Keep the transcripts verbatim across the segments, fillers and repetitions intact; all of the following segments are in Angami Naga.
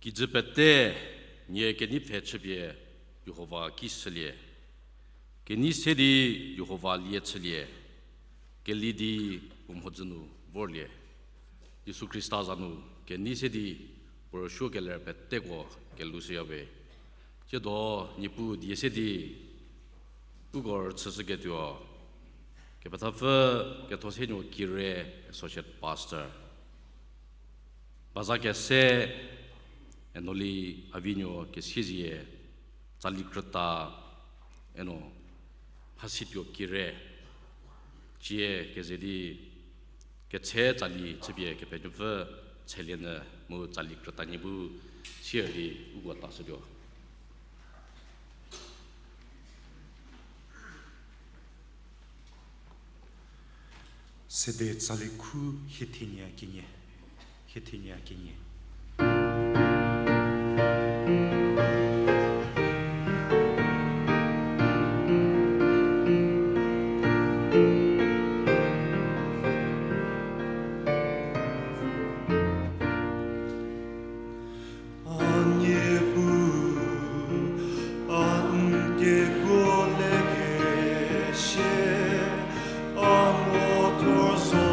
Kijü pete nie kenei pfhe chüpie Jihova ki shülie. Kenei se di Jihova lie chülie. Keli di puo mhodzü nu vorlie. Jisu Khrista za nu kenei se di puo rüsuo keler peteko kelou shüyawe. Tsiedo Niepuu die se di uko rüchüshüketuo, kepethapfü Kethosenuo Kire, Associate Pastor. Baza kese Enoli Avinuo Kesiezie, tsali krüta, eno Phasituo Kire, cie keze di ketse tsali chüpie Kepenuopfü tselienyü mu tsali krüta nie bu sier di uko tashütuo. Sede tsali khu hiethenie kenie, hiethenie kenie. A Niepuu, a n kekuo lekesie, a mo thor zo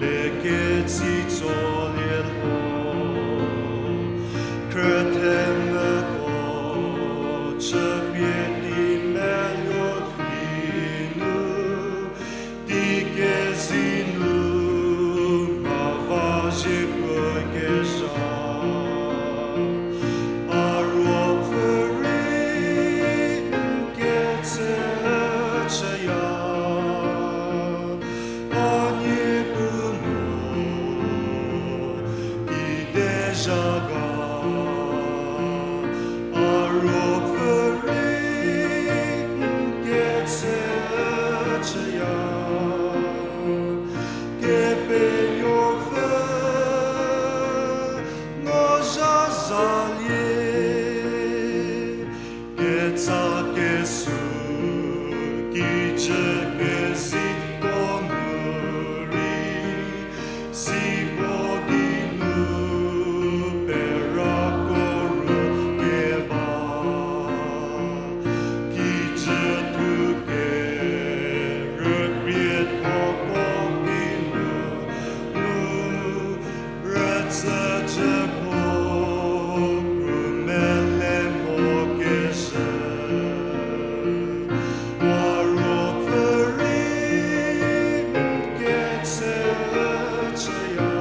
leketsitsolie lho. Khrüthemüko chüpie tei meluo di nu, tei kezi nu ma va zhie puo kezha. A ruopfü rei n ketse chüya, a Niepuu no kidezha ga. A ruopfü rei n ketse chüya, Kepenuopfü no zha zalie, ketsa kesu kijü keziko nu rei, si mo di nu perako ru keba, kijü thu kerükrietho ko ki nu, nu rütsücü ko krumele mo kezhü. A ruopfü rei n ketse chüya,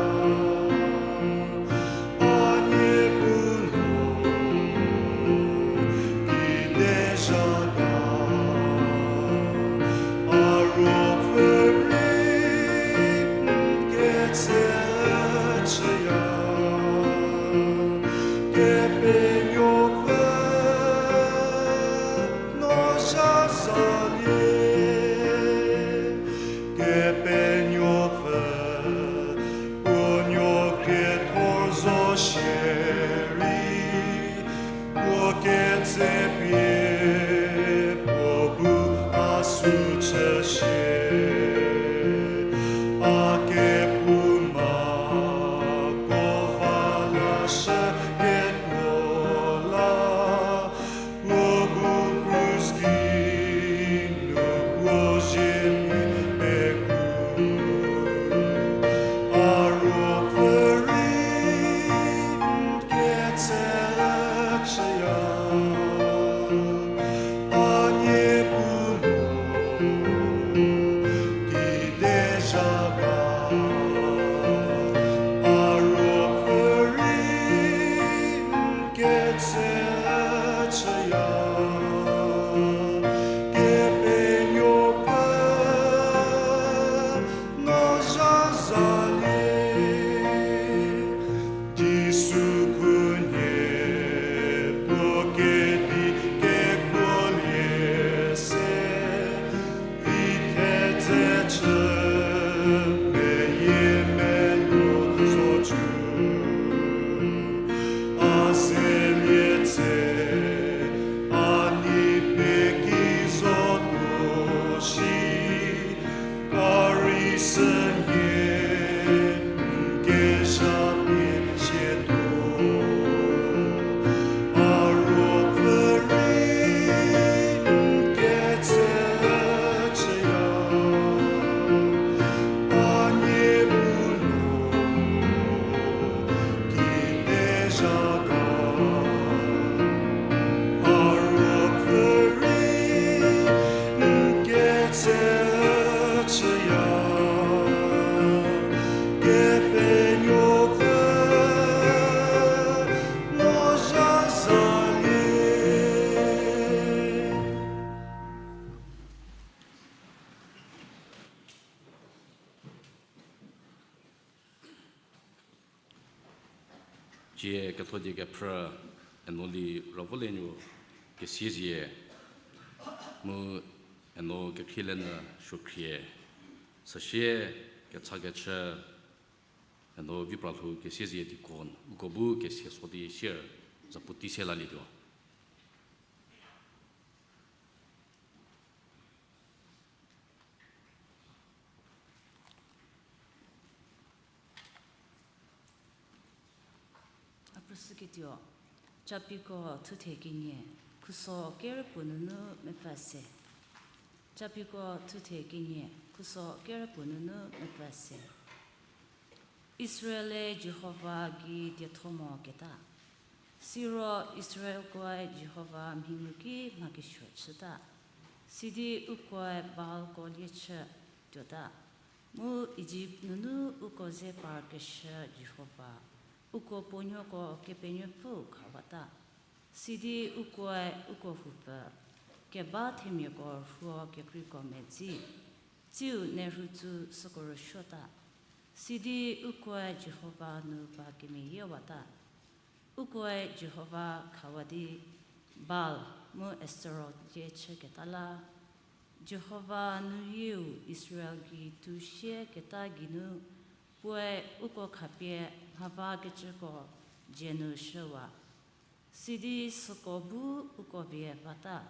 Tie ketho die kephrü, eno li ravo le nuo kesie zie, mu eno kekhrie le nyü suokhrie, süsie kechakechü, eno vi pralhou kesie zie deacon, uko bu kesie so di sier, zapu tei se lalietuo. A phrüshüketuo, Capiko thuthe kenie, khuso kerepuo nunu mepfü se. Capiko thuthe kenie, khuso kerepuo nunu mepfü se. Israel-e Jihova gei dietho moketa. Siro Israelkoe Jihova mhi ngu ki mhakesuo chüta. Sidi ukoe Baalko lie chü tuota. Mu Ijipt nunu uko ze parkeshü Jihova, uko puonuoko Kepenuopfü khawata. Sidi ukoe uko houpfü keba themiako rhuo kekreiko medzi, tsiu nerhutsü süko rüsuota. Sidi ukoe Jihova nu ba kemeyiewata. Ukoe Jihova khawa di Baal mu Asterot lie chüketa la, Jihova nuyieu Israel gei tuo sieketa geinu puoe uko khapie mhavakecüko dzie nu shüwa. Sidi süko bu uko vie vata.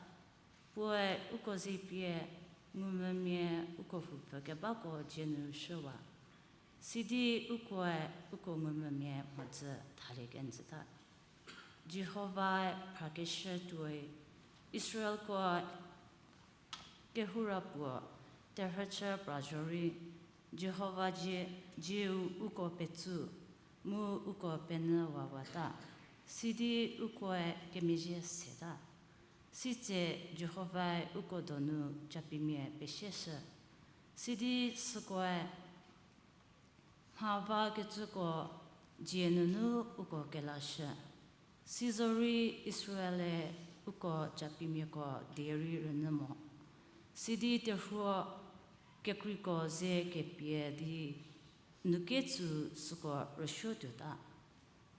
Puoe uko ze pie ngumvümia uko houpfü kebako dzie nu shüwa. Sidi ukoe uko ngumvümia mhodzü thalie kenjüta. Jihovae phrakeshü tuoi, Israelko kehoura puo terhüchü pra zorei, Jihova dzie, dzieu uko petsu, mu uko penyü wawata, sidi ukoe kemezhie seta. Sitse Jihovae uko donu capimia pesieshü, sidi sükoe mhavakecüko dzie nunu uko kelashü. Sizorei Israel-e uko capimiako derei rünyü mo. Sidi terhuo kekreiko ze kepie di nuketsü süko rüsuo tuota.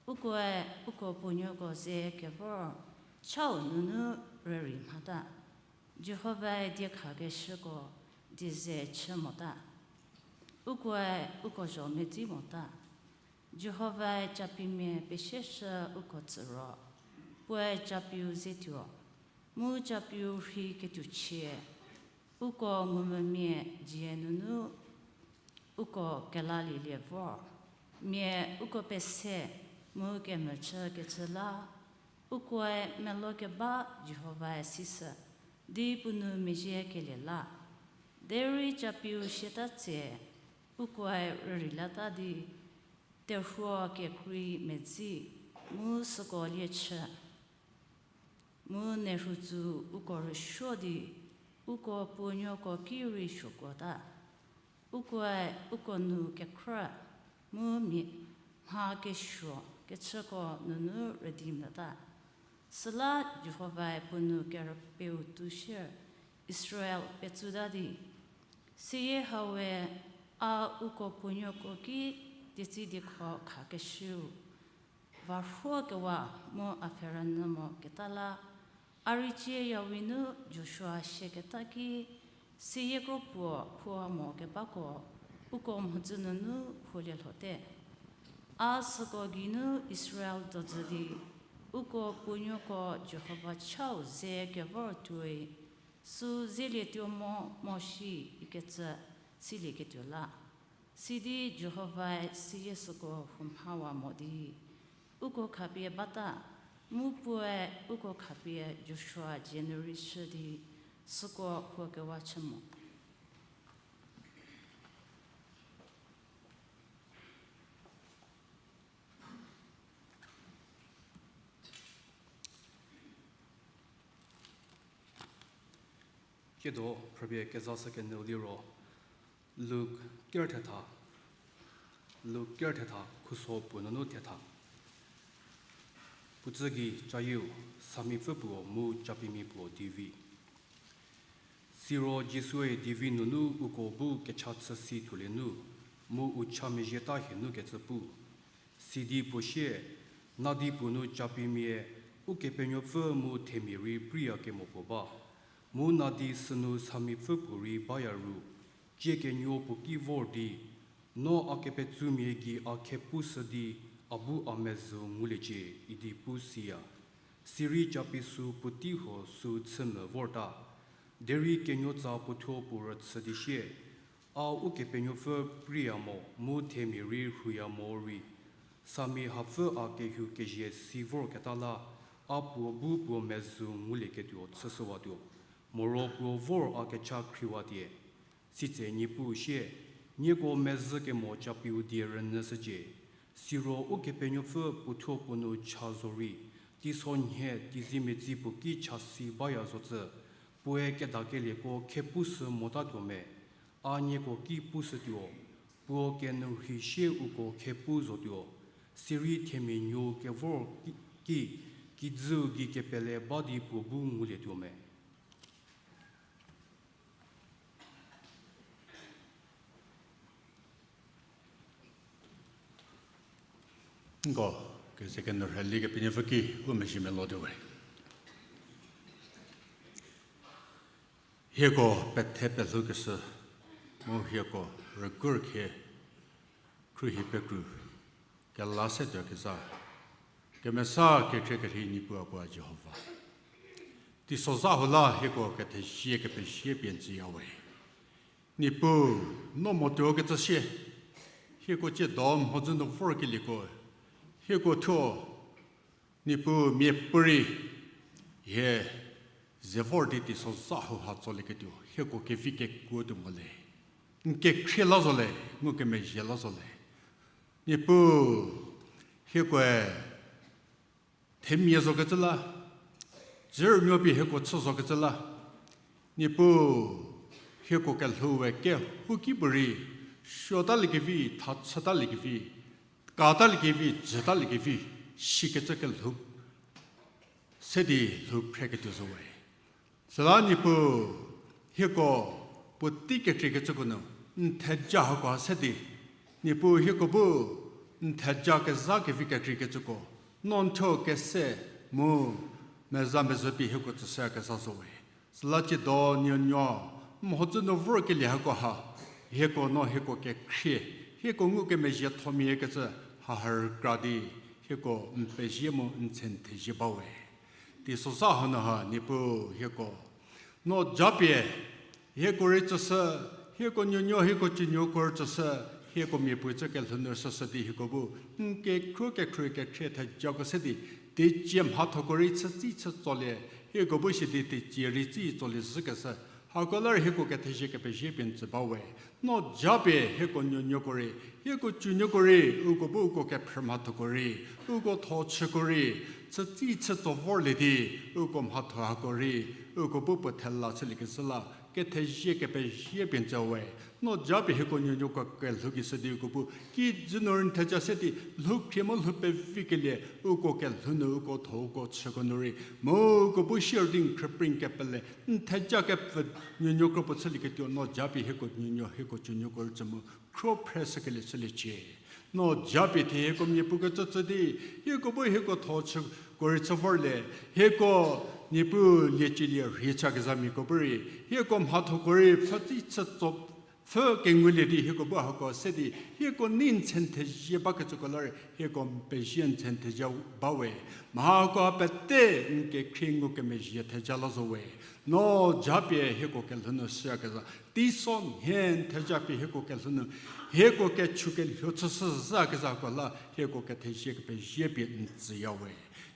Ukoe uko puonuoko ze kevor chau nunu rürei mhata. Jihovae diekhakeshüko die ze chü mota. Ukoe uko zho medzi mota. Jihovae capimia pesieshü uko tsü ro, puoe capiu ze tuo, mu capiu rhi ketuochie, uko ngumvümia dzie nunu uko kelalielie vor, mia uko pese mu kemechü kecü la, ukoe melo keba Jihovae sishü, di puo nu mezhie kelie la. Derei capiu siata tse, ukoe rürei lata di, terhuo kekrei medzi, mu süko lie chü, mu nerhu tsü uko rüsuo di, uko puonuoko ki rei suokuota. Ukoe uko nu kekhrü, mu mia mha kesuo kechüko nunu rüdi mota. Süla Jihovae puo nu kerüpeu tuo sier Israel petsüta di, seyie hau we a uko puonuoko ki dietsi diekho khakeshüu va rhuokewa mu a pfherünyü moketa la, a rei cie yawi nu Joshua siaketa ki, seyie kro puo huo mo kebako uko mhodzü nunu huolie lhote. A süko geinu Israel dozü di, uko puonuoko Jihova chau ze kevor tuoi, sü zelietuo mo mo shi ikecü silieketuo la. Sidi Jihovae seyie süko huo mhawa mo di, uko khapie bata, mu puoe uko khapie Joshua dzie nu rei shü di, süko huokewa chü mo. Kiedo phrüpie kezashü kenyü liro, Luk ker thetha, Luk ker thetha khuso puo nunu thetha. Puotsü gei cayieu, samipfü puo mu capimia puo divi. Siro Jisue divi nunu uko bu kecha chü si thulie nu, mu u cha mezhieta hienu kecü pu. Sidi puo sie, Nadi puo nu capimia Ukepenuopfü mu themia rei preiya kemo puo ba. Mu nadi sünu samipfü puo rei baya ru, cie kenuo puo ki vor di, no a kepetsumia gei a khepushü di, a bu a mezhü nguliecie, idi pu siya. Sirei capi sü puotei huo sü chü mvü vorta. Derei kenuotsa puothuo puo rüchü di sie, a Ukepenuopfü preiya mo mu themia rei rhuya mo rei, sami hapfü a kehou kezie si vorketa la, a puo bu puo mezhü ngulieketuo chüshüwatuo, moro puo vor a kecha khriwatie. Sitse Niepuu sie, nieko mezhü kemo capiu die rünyüshücie. Siro Ukepenuopfü puothuo puo nu cha zorei, teisonhie teiziemedzi puo ki chasi baya zocü, puoe kedakelieko khepushü motatuo me? A nieko ki pushütuo, puo kenou rhei sie uko khepu zotuo. Sirei themia nuou kevor ki, ki, kijüu gei kepele ba di puo bu ngulietuo me? Nko, keze kenou rhei li Kepenuopfü ki u mezhie melotuo we. Hieko pethe pelhoukeshü, mu hieko rügur khie, khruohi pekru, kela se tuokezha, kemesa kekhrie kerhei Niepuu a puo Jihova. Teisozha hau la hieko kethezie kepezie pie n tsüya we. Niepuu, no motuo kecü sie, hieko tsiedo mhodzü nu vorkelieko, hieko thuo, Niepuu miapuorei, hie, ze vor di teisozha hauha tsolieketuo hieko kevi kekuo tuo mo le. N kekhrie la zo le, ngukemezhie la zo le. Niepuu, hiekoe themia zokecü la, dzürinuo pie hieko chü zokecü la, Niepuu, hieko kelhou we kehouki puorei, suotaliekevi, thachütaliekevi, kataliekevi, jütaliekevi, sikecü kelhou se di lhou phreketuo zo we. Süla Niepuu, hieko puotei kekreikecüko nu n theja hako ha se di, Niepuu hieko bu n theja kezha kevi kekreikecüko, no n thuo kese mu meza mezhü pie hieko tsüshüyakezha zo we. Süla tsiedo nuonuo mhodzü nu vorkelie hako ha, hieko no hieko kekhrie, hieko ngukemezhie thomia kecü haha rükra di, hieko n pezie mu n tsenthezie ba we. Teisozha hanu ha Niepuu hieko no japie, hieko rei tsüshü, hieko nuonuo hieko cünuoko rei tsüshü, hieko miapuo cü kelhou nu süshü di hieko bu n kekhruo kekhruohi kekhrie thejako se di, teicie mhathoko rei chütsi chü tsolie, hieko bu sidi teicie rei tsi tsolie zhükeshü, hako la rei hieko kethezie kepezie pie n tsü ba we. No japie hieko nuonuoko rei, hieko cünuoko rei, uko bu uko kephrü mhathoko rei, uko thochüko rei, chütsi chü tso vorlie di, uko mhatho hako rei, uko bu puo thela chüliekezha la kethezie kepezie pie n tsü we. No japie hieko nuonuoko kelhou ki se di uko bu kijü nu rei n theja se di lhou khrie mu lhou pevikelie, uko kelhou nu uko tho uko chüko nu rei mu uko bu sier di n khrüpring kepele n theja kepfü nuonuo kropuo chülieketuo no japie hieko nuonuo hieko cünuoko rei tsü mu khro phreshükelie chüliecie. No japie thie hieko miapuo kecü tsü di, hieko bu hieko thochüko rei chü vorlie, hieko Niepuu liecülie rhie chakezhamiako bu rei, hieko mhathoko rei pfhütsi chü tso pfhü kengulie di hieko bu hako se di, hieko nei n tsenthezie bakecüko la rei, hieko n pezie n tsenthezie ba we. Mha hako pete n kekhrie ngukemezhie theja la zo we. No japie hieko kelhou nu süyakezha teisonhie n theja pie hieko kelhou nu, hieko kechu kelhou chüshü zhakezhako la hieko kethezie kepezie pie n tsüya we.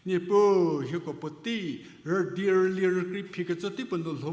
Niepuu hieko puotei rüdi rüli rükrei phikecü tei puo nu lhou,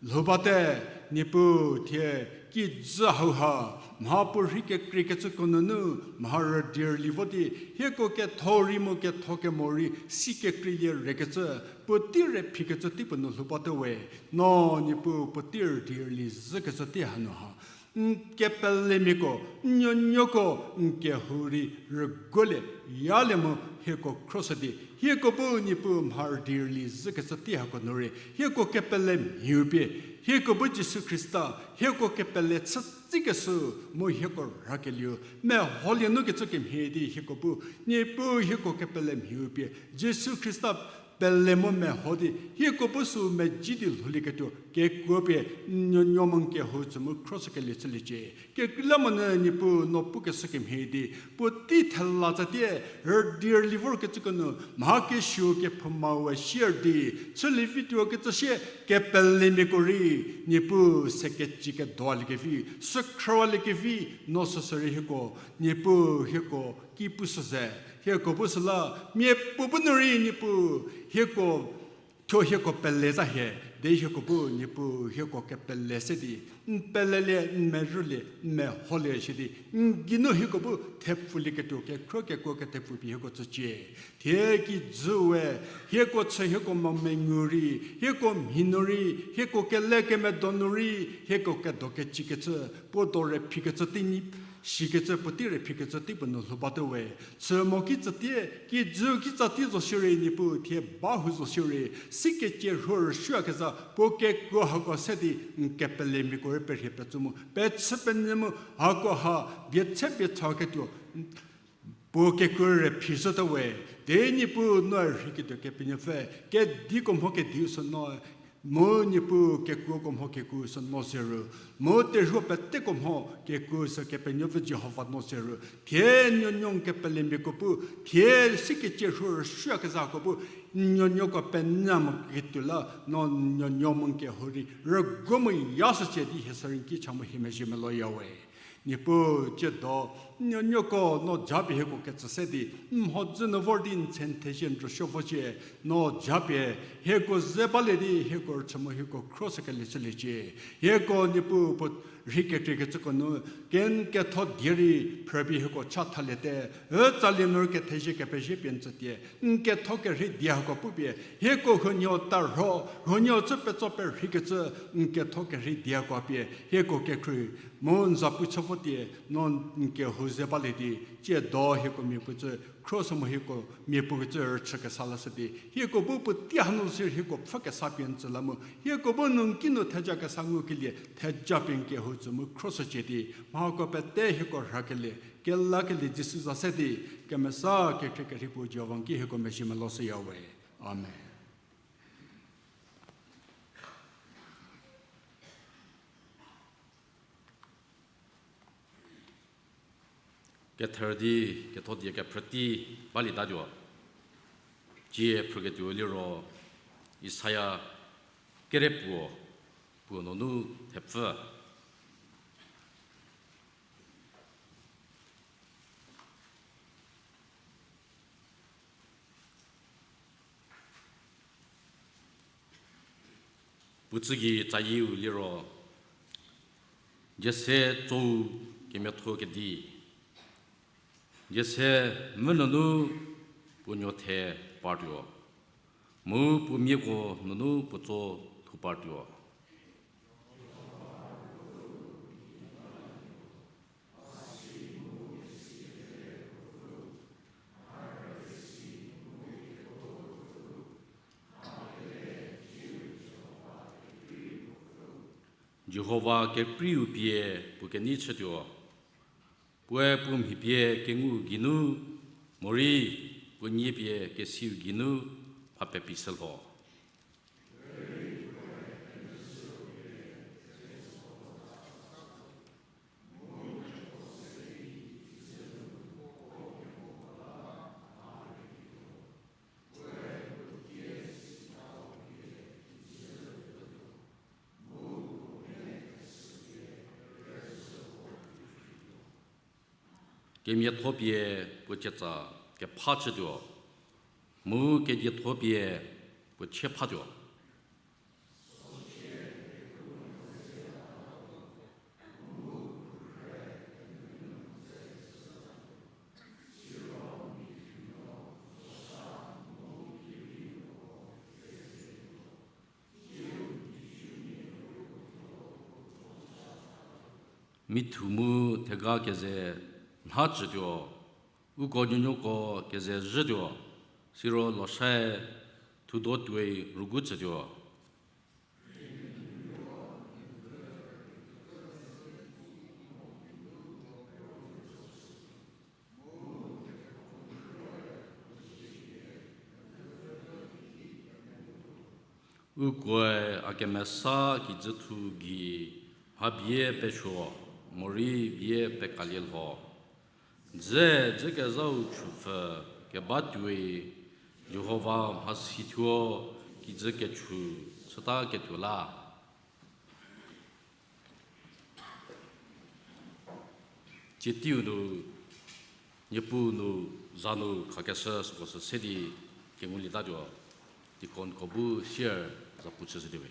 lhou bate, Niepuu thie kijü hauha, mha puorhi kekreikecüko nunu, mha rüdi rüli vo di, hieko ketho rei mu ketho kemo rei si kekreilie rekecü, puotei rei phikecü tei puo nu lhou bate we, no Niepuu puotei rüdi rüli zhükecü tei hanu ha N kepelemiako, n nuonuoko, n kehou rei rüguolie, yalie mu hieko khroshü di, hieko bu Niepuu mha rüdi rüli zhükecü tei hako nu rei, hieko kepele mhiu pie, hieko bu Jisu Khrista, hieko kepele chütsikeshü mu hieko rakelieu, meholie nu kecü kemhie di hieko bu, Niepuu hieko kepele mhiu pie, Jisu Khrista pele mu meho di, hieko bu sü medzi di lhoulieketuo, kekuo pie, n nuonuo mu n kehou tsü mu khroshükelie chüliecie. Kekreilamonyü Niepuu no pukeshü kemhie di, puotei thela tsatie, rüdi rüli vorkecüko nu, mha kesuo kephoumau we share di, chülie vituo kecü sie, kepelemiako rei, Niepuu se kecü kedoaliekevi, sükhrüwaliekevi, no süsü rei hieko, Niepuu hieko ki pushü ze, hieko bu süla, miapuo bu nu rei Niepuu, hieko thuo hieko pele ta hie, di hieko bu Niepuu hieko kepele se di, n pelelie, n merülie, n meholie shi di, n geinu hieko bu thepfulieketuo kekhro kekuo kethepfu pie hieko tsücie. Thie kijü we, hieko chü hieko mo mengu rei, hieko mhi nu rei, hieko kele kemedo nu rei, hieko kedo kecikecü, puo do rüphikecü tei nyi, shikecü puotei rüphikecü tei puo nu lhou bate we. Chü mo ki tsütie, kijü kitsa tei zo shierei Niepuu thie ba hu zo shierei, sikecie rhuo rüsuoyakezha puo kekuo hako se di n kepelemiako rei perhie petsü mu, pechü penyü mu, hako ha, bie tse bie tsaketuo, puo kekuo rüphi zhüte we, di Niepuu noe rheiketuo Kepenuopfü, kediko mho kediu sü no, mu Niepuu kekuoko mho kekuo sü no seru, mu terhuo peteko mho kekuo sü Kepenuopfü Jihova no seru, thie nuonuo n kepelemiako bu, thie sikecie rhuo rüsuoyakezhako bu, n nuonuoko penyü mo ketuo la, no n nuonuo mu n kehou rei, rüguo mu ya shücie di hie sü rei n ki cha mu hie mezhie meloya we. Niepuu, tsiedo, n nuonuoko no japie hieko ketsü se di, n mhodzü nu vor di n tse n thezie n rüsuo vocie, no japie, hieko ze balie di, hieko rüchü mu hieko khroshükelie chüliecie. Hieko Niepuu puo rhei kekreikecüko nu, ken ketho die rei, phrüpie hieko cha thaliete, ütsali nu rei kethezie kepezie pie n tsütie, n ketho kerhei diako pupie, hieko huonuo tarho, huonuo chü petso perheikecü, n ketho kerhei diako pie, hieko kekhrie, mu n zapu chü votie, no n kehou ze balie di, tsiedo hieko miapuo cü, khroshü mu hieko miapuo kecü rüchü kesa lashü di, hieko bu puotei hanu sü hieko pfhü kesa pie n tsü la mu, hieko bu n kinu theja kesa ngukelie, theja pie n kehou tsü mu khroshücie di, mhako pete hieko rhakelie, kelakelie Jisu za se di, kemesa kekhrie kerhei puo Jihova n ki hieko mezhie meloshüya we. Amen. Kether di ketho die kephrütei balietatuo. Tsie phrüketuo liro Isaia kere puo, puo nunu thepfü. Puo tsügei tsayieu liro, Jese tsou kemiatho kedi. Jese mvü nunu puo nuothe partuo, mu puo miako nunu puo tso thu partuo. Jihova kekreiu pie puo kenei chütuo, puoe puo mhi pie kengu geinu, morei puo nie pie kesiu geinu pha pepi shü lho. Kemiatho pie puo cietsa kepha chütuo, mu kedietho pie puo chie phatuo. mithu mu thega keze nha chütuo, uko nuonuoko keze zhütuo, siro loshae thudo tuoi rügu chütuo. Ukoe a kemesa kijüthu gei mha bie pesuo, morei bie pekalie lho. Dze dzükezhau chüpfü keba tuoi, Jihova mhasi thuo kijü kechu chüta ketuo la. Tsie teiu nu, Niepuu nu, za nu khakeshü süko sü se di kengulietatuo, deaconko bu share zapu chüshütuo we.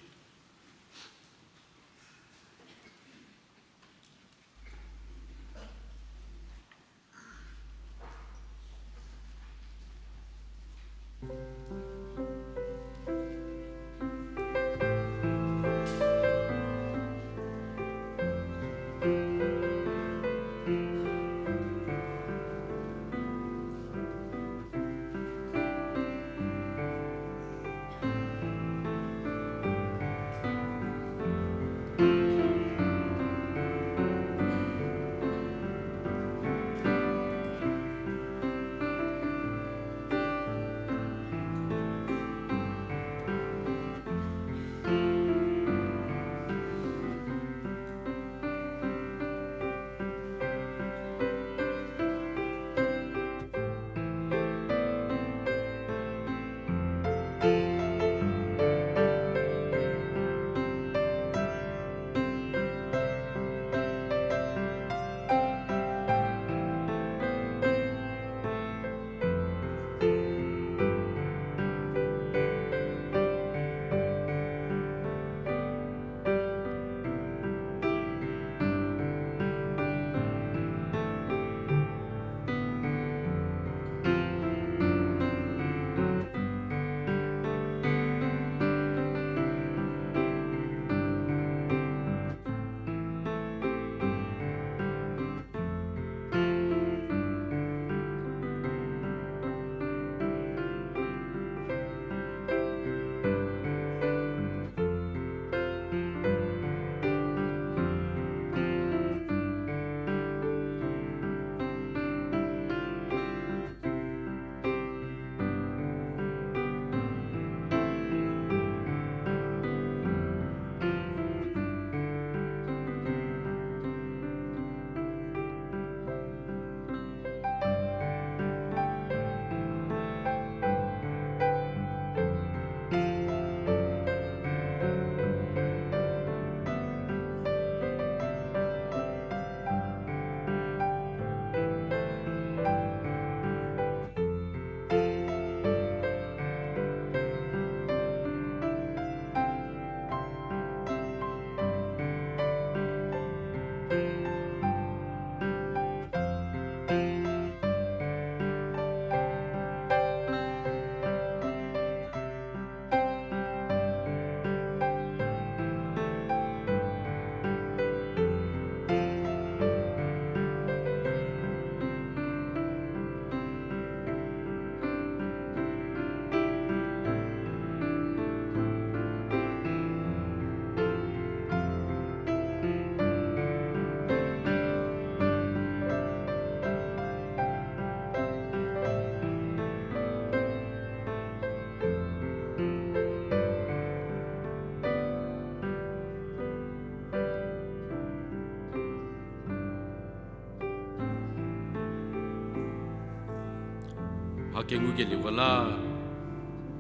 Mha kengukelieko la,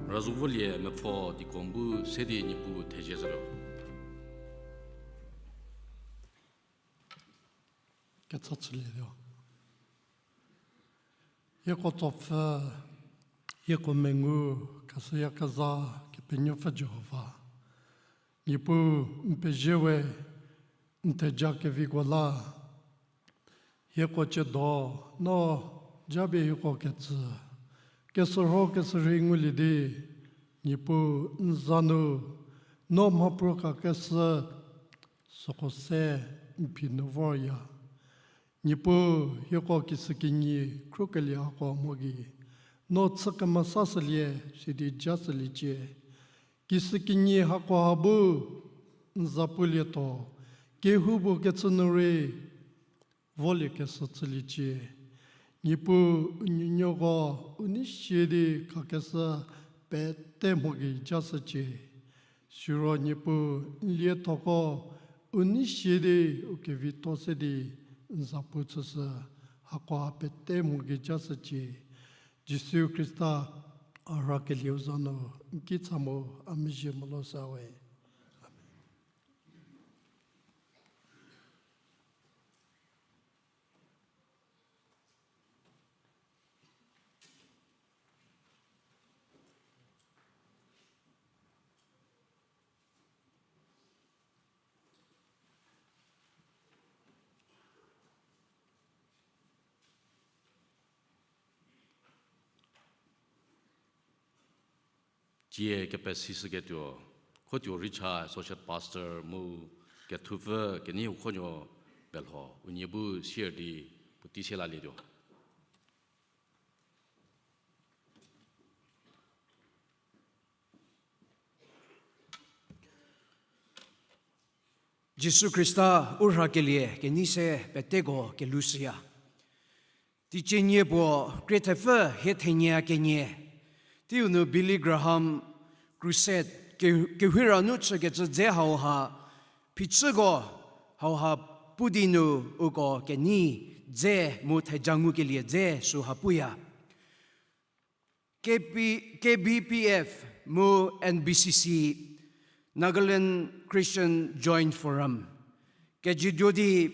Razuvolie Mepfo deacon bu se di Niepuu thezie zhütuo. Kecha chülietuo. Hieko tsopfü, hieko mengu, khashüyakezha, Kepenuopfü Jihova. Niepuu n pezie we, n theja keviko la, hieko tsiedo, no japie hieko ketsü, keshürho keshürhei ngulie di, Niepuu n za nu, no mhaphruo khakeshü, süko se, n phi nu vorya. Niepuu, hieko kisükinyi khrukelie hako mho gei, no chü kemesashülie sidi jashüliecie. Kisükinyi hakoha bu n zapulietho, kehoupuo kechü nu rei voliekeshü chüliecie. Niepuu, u nuonuoko u nei sie di khakeshü pete mho gei jashücie. Siro Niepuu, n liethoko u nei sie di u kevitho se di n zapu chüshü, hakoha pete mho gei jashücie. Jisu Khrista a rhakelieu za nu n ki cha mu a mezhie molo sa we. Tie kepesishüketuo, Khotuo Richa Associate Pastor mu kethupfü kenei u khonuo pelho unie bu sier di puotei sie lalietuo. Jisu Khrista u rhakelie kenei se peteko kelushüya. Teicie nie puo krie thepfü hie thenie kenie, teiu nu Billy Graham Crusade ke-, kehira nu chükecü dze hauha, phichüko hauha pu di nu uko kenei dze mu theja ngukelie dze süha puya. K B P F mu N B C C, Nagaland Christian Joint Forum, kejütuo di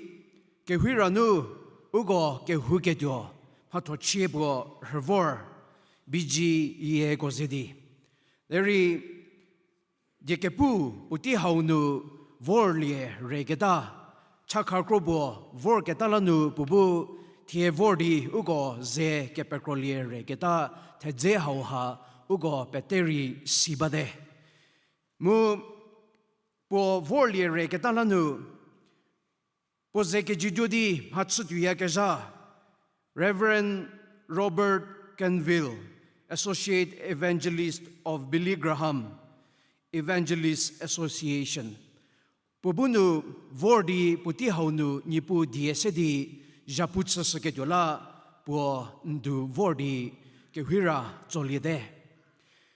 kehira nu uko kehouketuo mhathochie puo rhü vor, B G E A ko ze di. Derei die kepu puotei hau nu vorlie reketa, chakha kro puo vorketa la nu puo bu thie vor di uko ze kepekrolie reketa thedze hauha uko pete rei si bate. Mu puo vorlie reketa la nu puo ze kejütuo di mhachü tuoyakezha, Reverend Robert Canville, Associate Evangelist of Billy Graham Evangelist Association, puo bu nu vor di puotei hau nu Niepuu die se di zhapu chüshüketuo la puo ndu vor di kehira tsoliete.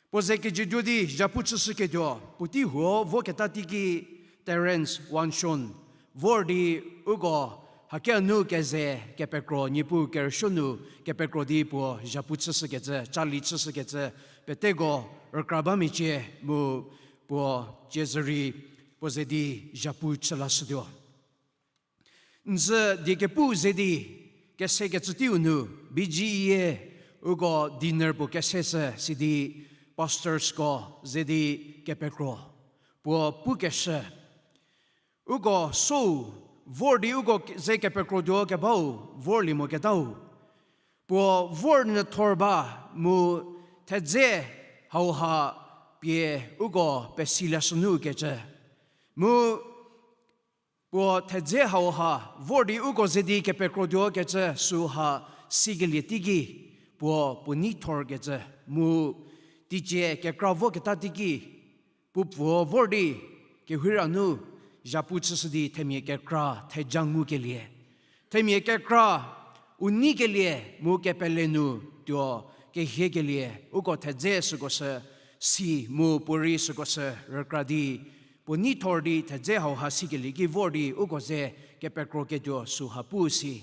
Puo ze kejütuo di zhapu chüshüketuo puotei huo voketa teiki Terence Wanshon vor di uko hakia nu keze kepekro, Niepuu kerüsuo nu kepekro di puo zhapu chüshükecü, chali chüshükecü peteko rükra ba mecie mu puo ciezü rei puo ze di zhapu chü lashütuo. N zü die kepu ze di kesekecü teiu nu B G E A uko dinner puo keseshü sidi pastorsko ze di kepekro puo pukeshü. Uko sou vor di uko ke-, ze kepekrotuo kebau vorlie moketau puo vor nyü thor ba mu thedze hauha pie uko pesi lashünu kecü. Mu puo thedze hauha vor di uko ze di kepekrotuo kecü süha sikelie teiki puo puo nei thor kecü mu teicie kekra voketa teiki puo puo vor di kehira nu zhapu chüshü di themia kekra theja ngukelie, themia kekra u neikelie mu kepele nu tuo kehiekelie uko thedze süko sü si mu puorei süko sü rükra di puo nei thor di thedze hauha sikelie ki vor di uko ze kepekroketuo süha pu si.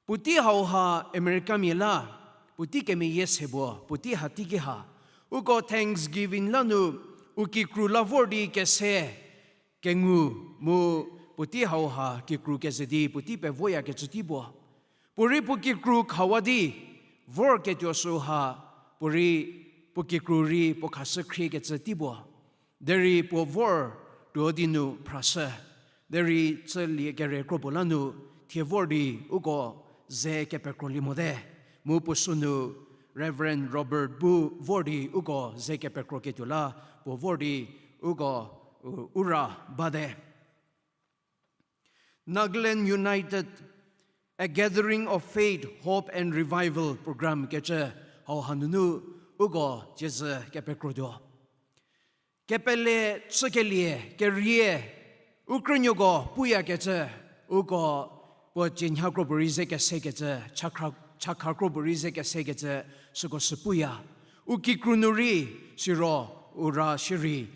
Puotei hauha Americamia la puotei kemeyie se puo puotei ha teiki ha uko Thanksgiving la nu u kikru la vor di kese kengu mu puotei hauha kikru keze di puotei pevoyakecü tei puo. Puorei puo kikru khawa di vorketuo süha puorei puo kikru rei puo khashü khriekecü tei puo. Derei puo vor tuo di nu phrashü. Derei chülie kere kro puo la nu thie vor di uko ze kepekrolie mote. Mu puo sünu Reverend Robert bu vor di uko ze kepekroketuo la puo vor di uko, u, u ra bate. Nagaland United, A Gathering of Faith, Hope and Revival Program kecü hauha nunu uko ciezü kepekrotuo. Kepele chükelie kerie u krünuoko puyakecü, uko puo cienha kropuorei ze kesekecü, chakha, chakha kropuorei ze kesekecü, süko sü puya. U kikru nu rei, siro u ra shierei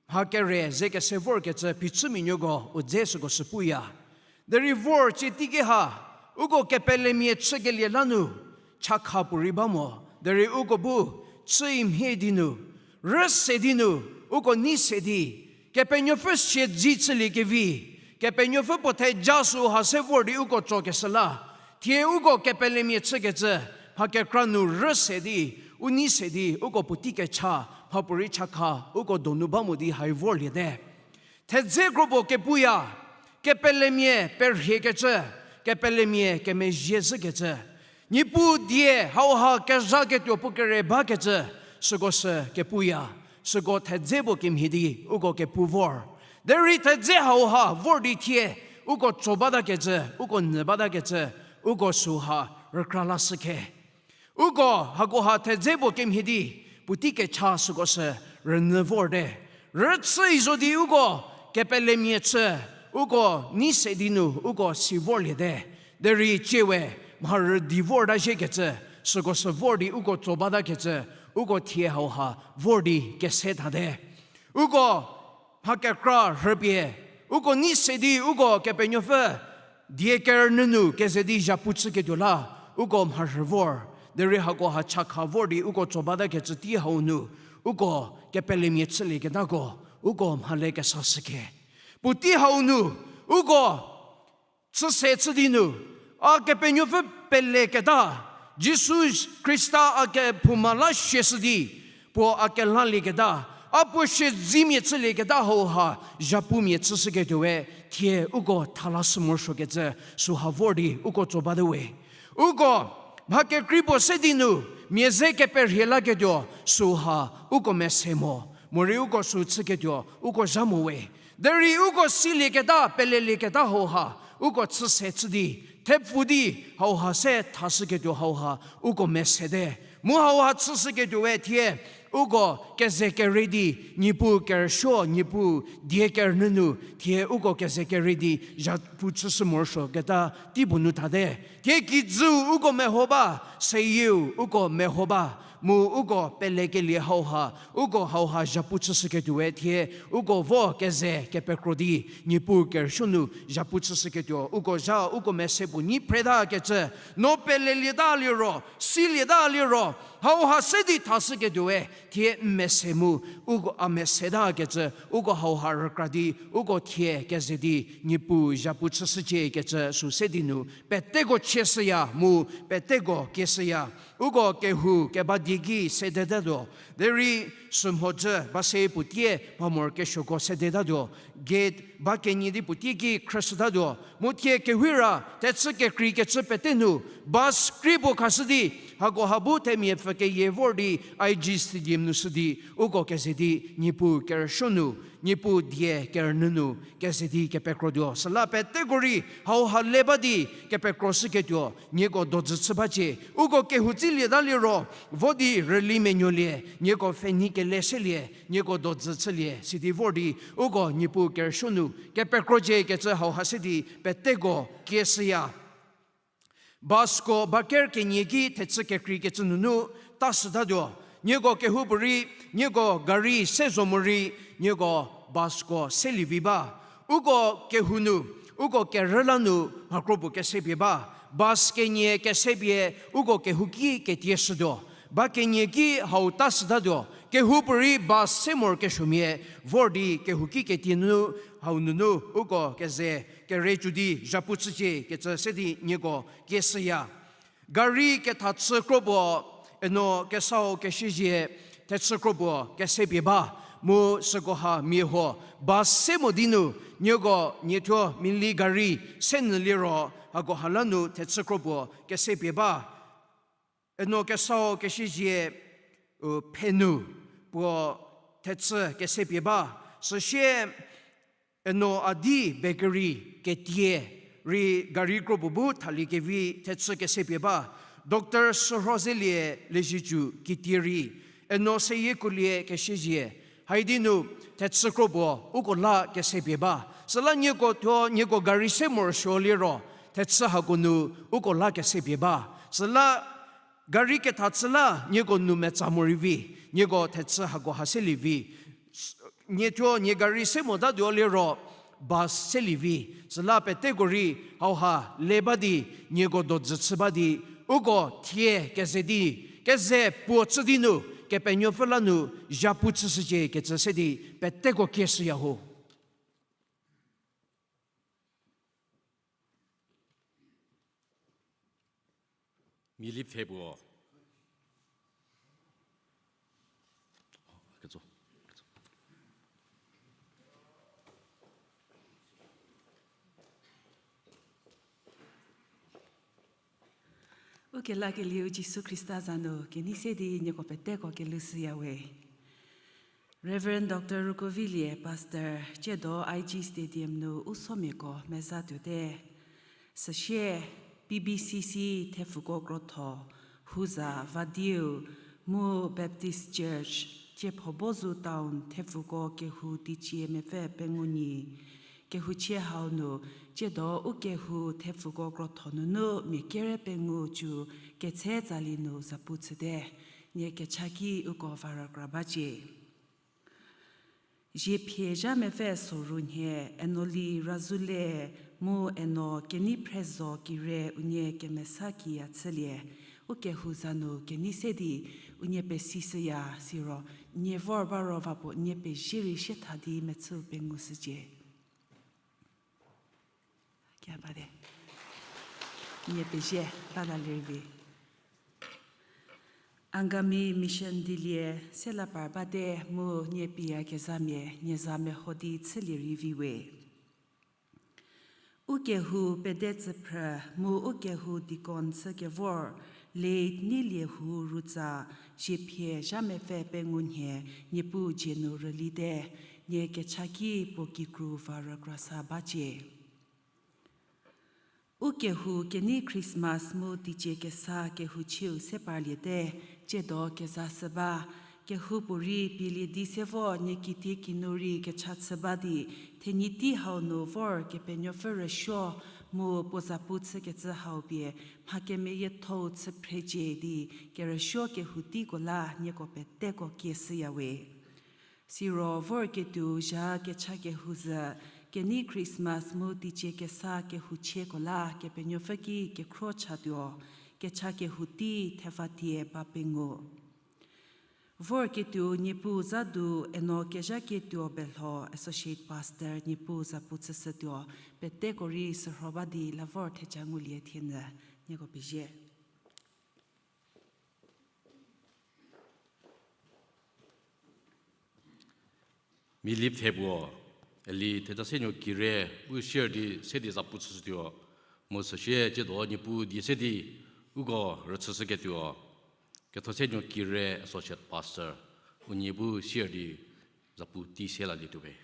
mha kere ze kese vorkecü phichümia nuoko u dze süko sü puya. Derei vor cie teiki ha, uko kepelemia chükelie la nu, chakha puorei ba mo, derei uko bu, chüi mhie di nu, rüse di nu, uko nei se di, Kepenuopfü siedzi chüliekevi, Kepenuopfü puo theja süu ha se vor di uko tsokeshü la, thie uko kepelemia chükecü, mha kekra nu rüse di, u nei se di, uko puotei kecha, mhapuorei chakha, uko donu ba mo di hai vorliete. Thedze kropuo kepuya, kepelemia perhiekecü, kepelemia kemezhie zhükecü, Niepuu die hauha kezhaketuo puo kere bakecü, süko sü kepuya, süko thedze puo kemhie di uko kepu vor. Derei thedze hauha vor di thie, uko tso batakecü, uko nyü batakecü, uko süha rükra lashükhe. Uko hakoha thedze puo kemhie di, puotei kecha süko sü rünyü vorte. Rüchü izo di uko kepelemia chü, uko nei se di nu uko si vorliete. Derei ciewe mha rüdi vorta ziekecü, süko sü vor di uko tso batakecü, uko thie hauha vor di kese thate. Uko mha kekra rhüpie, uko nei se di uko Kepenuopfü die kerünyü nu keze di zhapu chüketuo la, uko mharhü vor, derei hakoha chakha vor di uko tso batakecü tei hau nu, uko kepelemia chülieketako, uko mhale kesashükhe. Puotei hau nu, uko chüse chü di nu, a Kepenuopfü peleketa, Jisu Khrista a kephouma la siashü di, puo a kelalieketa, a puo siedzimia chülieketa hauha, zhapumia chüshüketuowe, thie uko thalashü morosuokecü, süha vor di uko tso bate we. Uko mha kekrei puo se di nu, mia ze keperhie laketuo, süha uko mese mo, morei uko sü chüketuo, uko zha mo we. Derei uko silieketa, pelelieketa hauha, uko chüse chü di, thepfu di, hauha se thashüketuo hauha, uko mesete. Mu hauha chüshüketuowe thie, uko keze kerei di, Niepuu kerüsuo, Niepuu die kerünyü nu, thie uko keze kerei di, zhapu chüshü morosuoketa tei puo nu thate. Thie kijüu uko meho ba, seyieu uko meho ba, mu uko pelekelie hauha, uko hauha zhapu chüshüketuowe thie, uko vo keze kepekro di, Niepuu kerüsuo nu zhapu chüshüketuo, uko zha uko mese puo nyi phretakecü, no pelelieta liro, silieta liro, hauha se di thashüketuowe, thie n mese mu, uko a mesetakecü, uko hauha rükra di, uko thie keze di, Niepuu zhapu chüshüciekecü sü se di nu, peteko chieshüya mu, peteko kieshüya. Uko kehou keba die ki sedetatuo. Derei sümhodzü ba se puotie mhamor kesuoko sedetatuo. Gate ba kenie di puotie ki khrüshütatuo. Mu thie kehou ra thechü kekreikecü pete nu, bus krie puo khashü di, hakoha bu themia pfü keyie vor di, I G Stadium nu shü di, uko keze di, Niepuu kerüsuo nu, Niepuu die kerünyü nu, keze di kepekrotuo. Süla peteko rei, hauha le ba di, kepekroshüketuo, nieko dojü chü bacie. Uko kehou tsilieta liro, vo di rüli menuolie, nieko pfhenei kele selie, nieko dojü chülie, sidi vor di, uko Niepuu kerüsuo nu, kepekrocie kecü hauha se di, peteko kieshüya. Busko ba ker kenie ki thechü kekreikecü nunu ta shütatuo. Nieko kehoupuorei, nieko gari se zo morei, nieko busko selievi ba. Uko kehou nu, uko kerüla nu mhakro puo kesepie ba. Bus kenie kesepie, uko kehouki ketie shütuo. Ba kenie ki hau ta shütatuo. Kehoupuorei bus se morokesuomia, vor di kehouki ketie nu, hau nunu, uko keze kerecü di zhapu chücie kecü se di nieko kieshüya. Gari ketha chü kro puo, eno kesau kesiezie thechü kro puo kesepie ba, mu sükoha mia huo, bus se mo di nu, nieko niethuo mili gari se nyü liro, hakoha la nu thechü kro puo kesepie ba. Eno kesau kesiezie, u, phenu puo thechü kesepie ba. Süsie Eno a di bakery ketie rei gari kropuo bu thaliekevi thechü kesepie ba. Doctor Sürhozelie Lezhicu ketie rei Eno Seyiekuolie Kesiezie, haidi nu thechü kropuo uko la kesepie ba. Süla nieko thuo nieko gari se morosuo liro thechü hako nu uko la kesepie ba. Süla gari ketha chü la nieko nou metsa morei vi, nieko thechü hako ha selie vi. Nie thuo nie gari se motatuo liro bus selie vi. Süla peteko rei hauha le ba di, nieko dojü chü ba di, uko thie keze di, keze puo chü di nu Kepenuopfü la nu zhapu chüshücie kecü se di peteko kieshüya ho. Mi lipfhe puo. Ukelakelieu Jisu Khrista za nu kenei se di nieko peteko kelhoushüya we. Reverend Doctor Rukovilie, Pastor, Tsiedo I G Stadium nu u somiako meza tuote. Süsie, P B C C thepfuko krotho, Huza, Vadiu, mu Baptist Church, Tsiephobozu Town thepfuko kehou teicie mepfü pengou nyi. Kehouchie hau nu, Tsiedo ukehou thepfuko krotho nunu mia kere pengou cü ketse tsali nu zapu chüte. Nie kechaki uko va rükra bacie. Ziephiezha mepfü soru nhie, Enoli Razule mu Eno Keneiphrezo Kire unie kemesa kiya chülie, ukehou za nu kenei se di unie pesishüya siro, nie vor ba ro va puo nie pezie rei sie tha di mechü pengushücie. Keba de. Nie pezie, bata lerei vi. Angami Mission dilie, sela par bate mu nie piyakezhamia, nie za meho di chülie rei vi we. Ukehou pede tsüphrü mu ukehou deacon chükevor, late Neiliehou Rutsa, ziephiezha mepfü pengou nhie, Niepuu dzie nu rülite, nie kechaki puo kikru va rükrasa bacie. Ukehou kenei Christmas mu teicie kesa kehouchieu se parliete, Tsiedo kezashü ba, kehoupuorei pielie di se vo nie kitiekinu rei kecha chü ba di, Tenyidie hau nu vor Kepenuopfü rüsuo mu puo zapu chükecü hau pie mha kemeyiethou chü phrecie di, kerüsuo kehou teiko la nieko peteko kieshüya we. Siro vorketuo zha kecha kehou zhü, kenei Christmas mu teicie kesa kehouchieko la Kepenuopfü ki kekhro chatuo, kecha kehou tei thevatie ba pengou. Vorketuo Niepuu za du Eno Kezhaketuo Belho, Associate Pastor, Niepuu zapu chüshütuo, peteko rei sürho ba di la vor theja ngulie thienyü, nieko pezie. Mili pfhe puo, eli Thejasenuo Kire, u share di se di zapu chüshütuo, mu süsie Tsiedo Niepuu die se di uko rüchüshüketuo, Kethosenuo Kire, Associate Pastor, unie bu share di zapu tei se lalietuo we.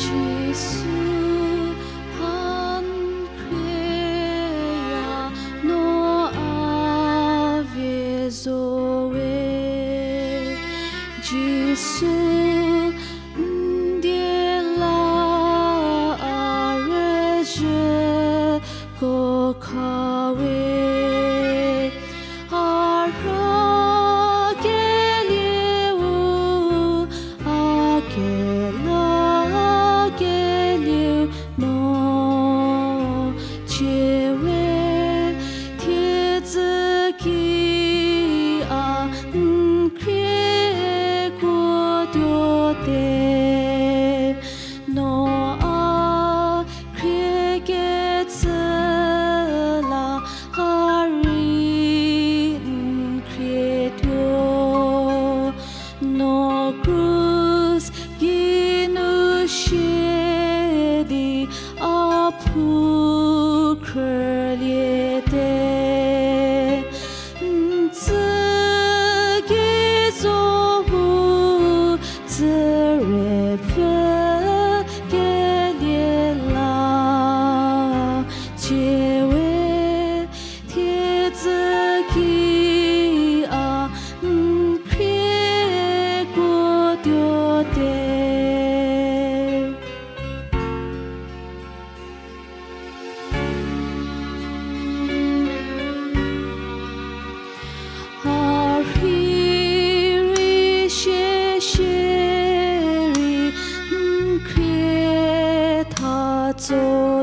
Jisu, han khrie ya no a vie zo we. Jisu, n die la a rüzhüko kha we. A rhakelieu, a kelakelieu no, cie we, thiedzü ki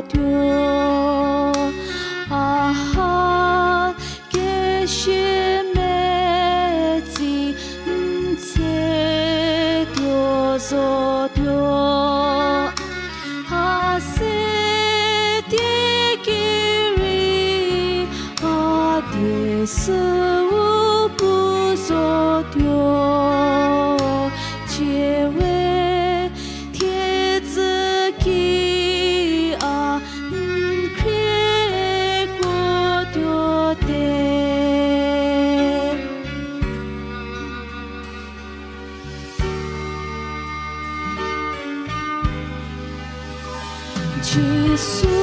tuo, a ha kesia metsi n tsetuo zotuo. A se die kerei a die süu pu zotuo. Thie we thiedzü ki a n khrie kuo tuote. Jisu,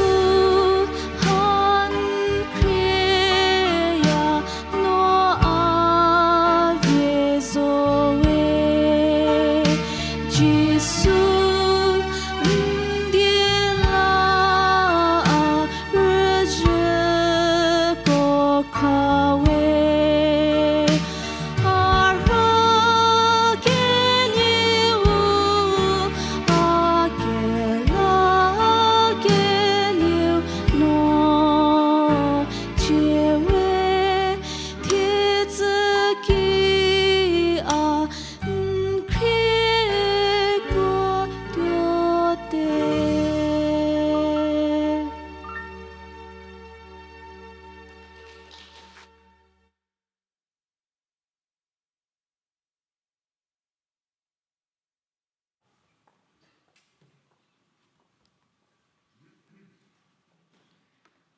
han khrieya no a vie zo we. Jisu, n die la a rüzhüko kha we. A rha kelieu, a kela kelieu no, thie we thiedzü ki a n khrie kuo tuote.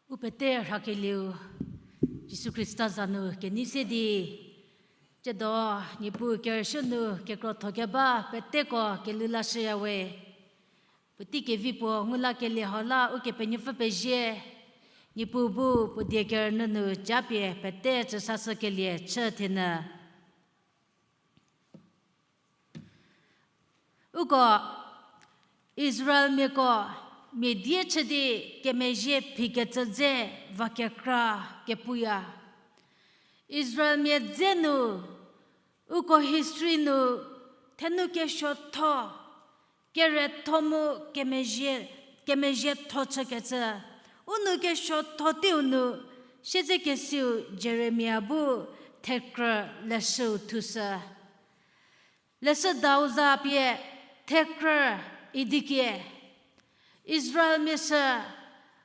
U pete rhakelieu, Jisu Khrista za nu kenei se di, tsiedo Niepuu kerüshü nu kekrotho keba peteko kelhou lashüya we. Puotei kevi puo ngu lakelie hau la Ukepenuopfü pezie. Niepuu bu puo die kerünyü nu japie pete tsüsashükelie chü thienyü. Uko Israelmiako mia die chü di kemezhie phikecü dze va kekra kepuya. Israelmia dze nu, uko history nu, thenu kesuotho, keretho mu kemezhie, kemezhietho chükecü. U nou kesuotho teiu nu, siedzekesiu Jeremia bu thekrü leshüu thushü. Leshüdau za pie thekrü idikie, Israelmia sü,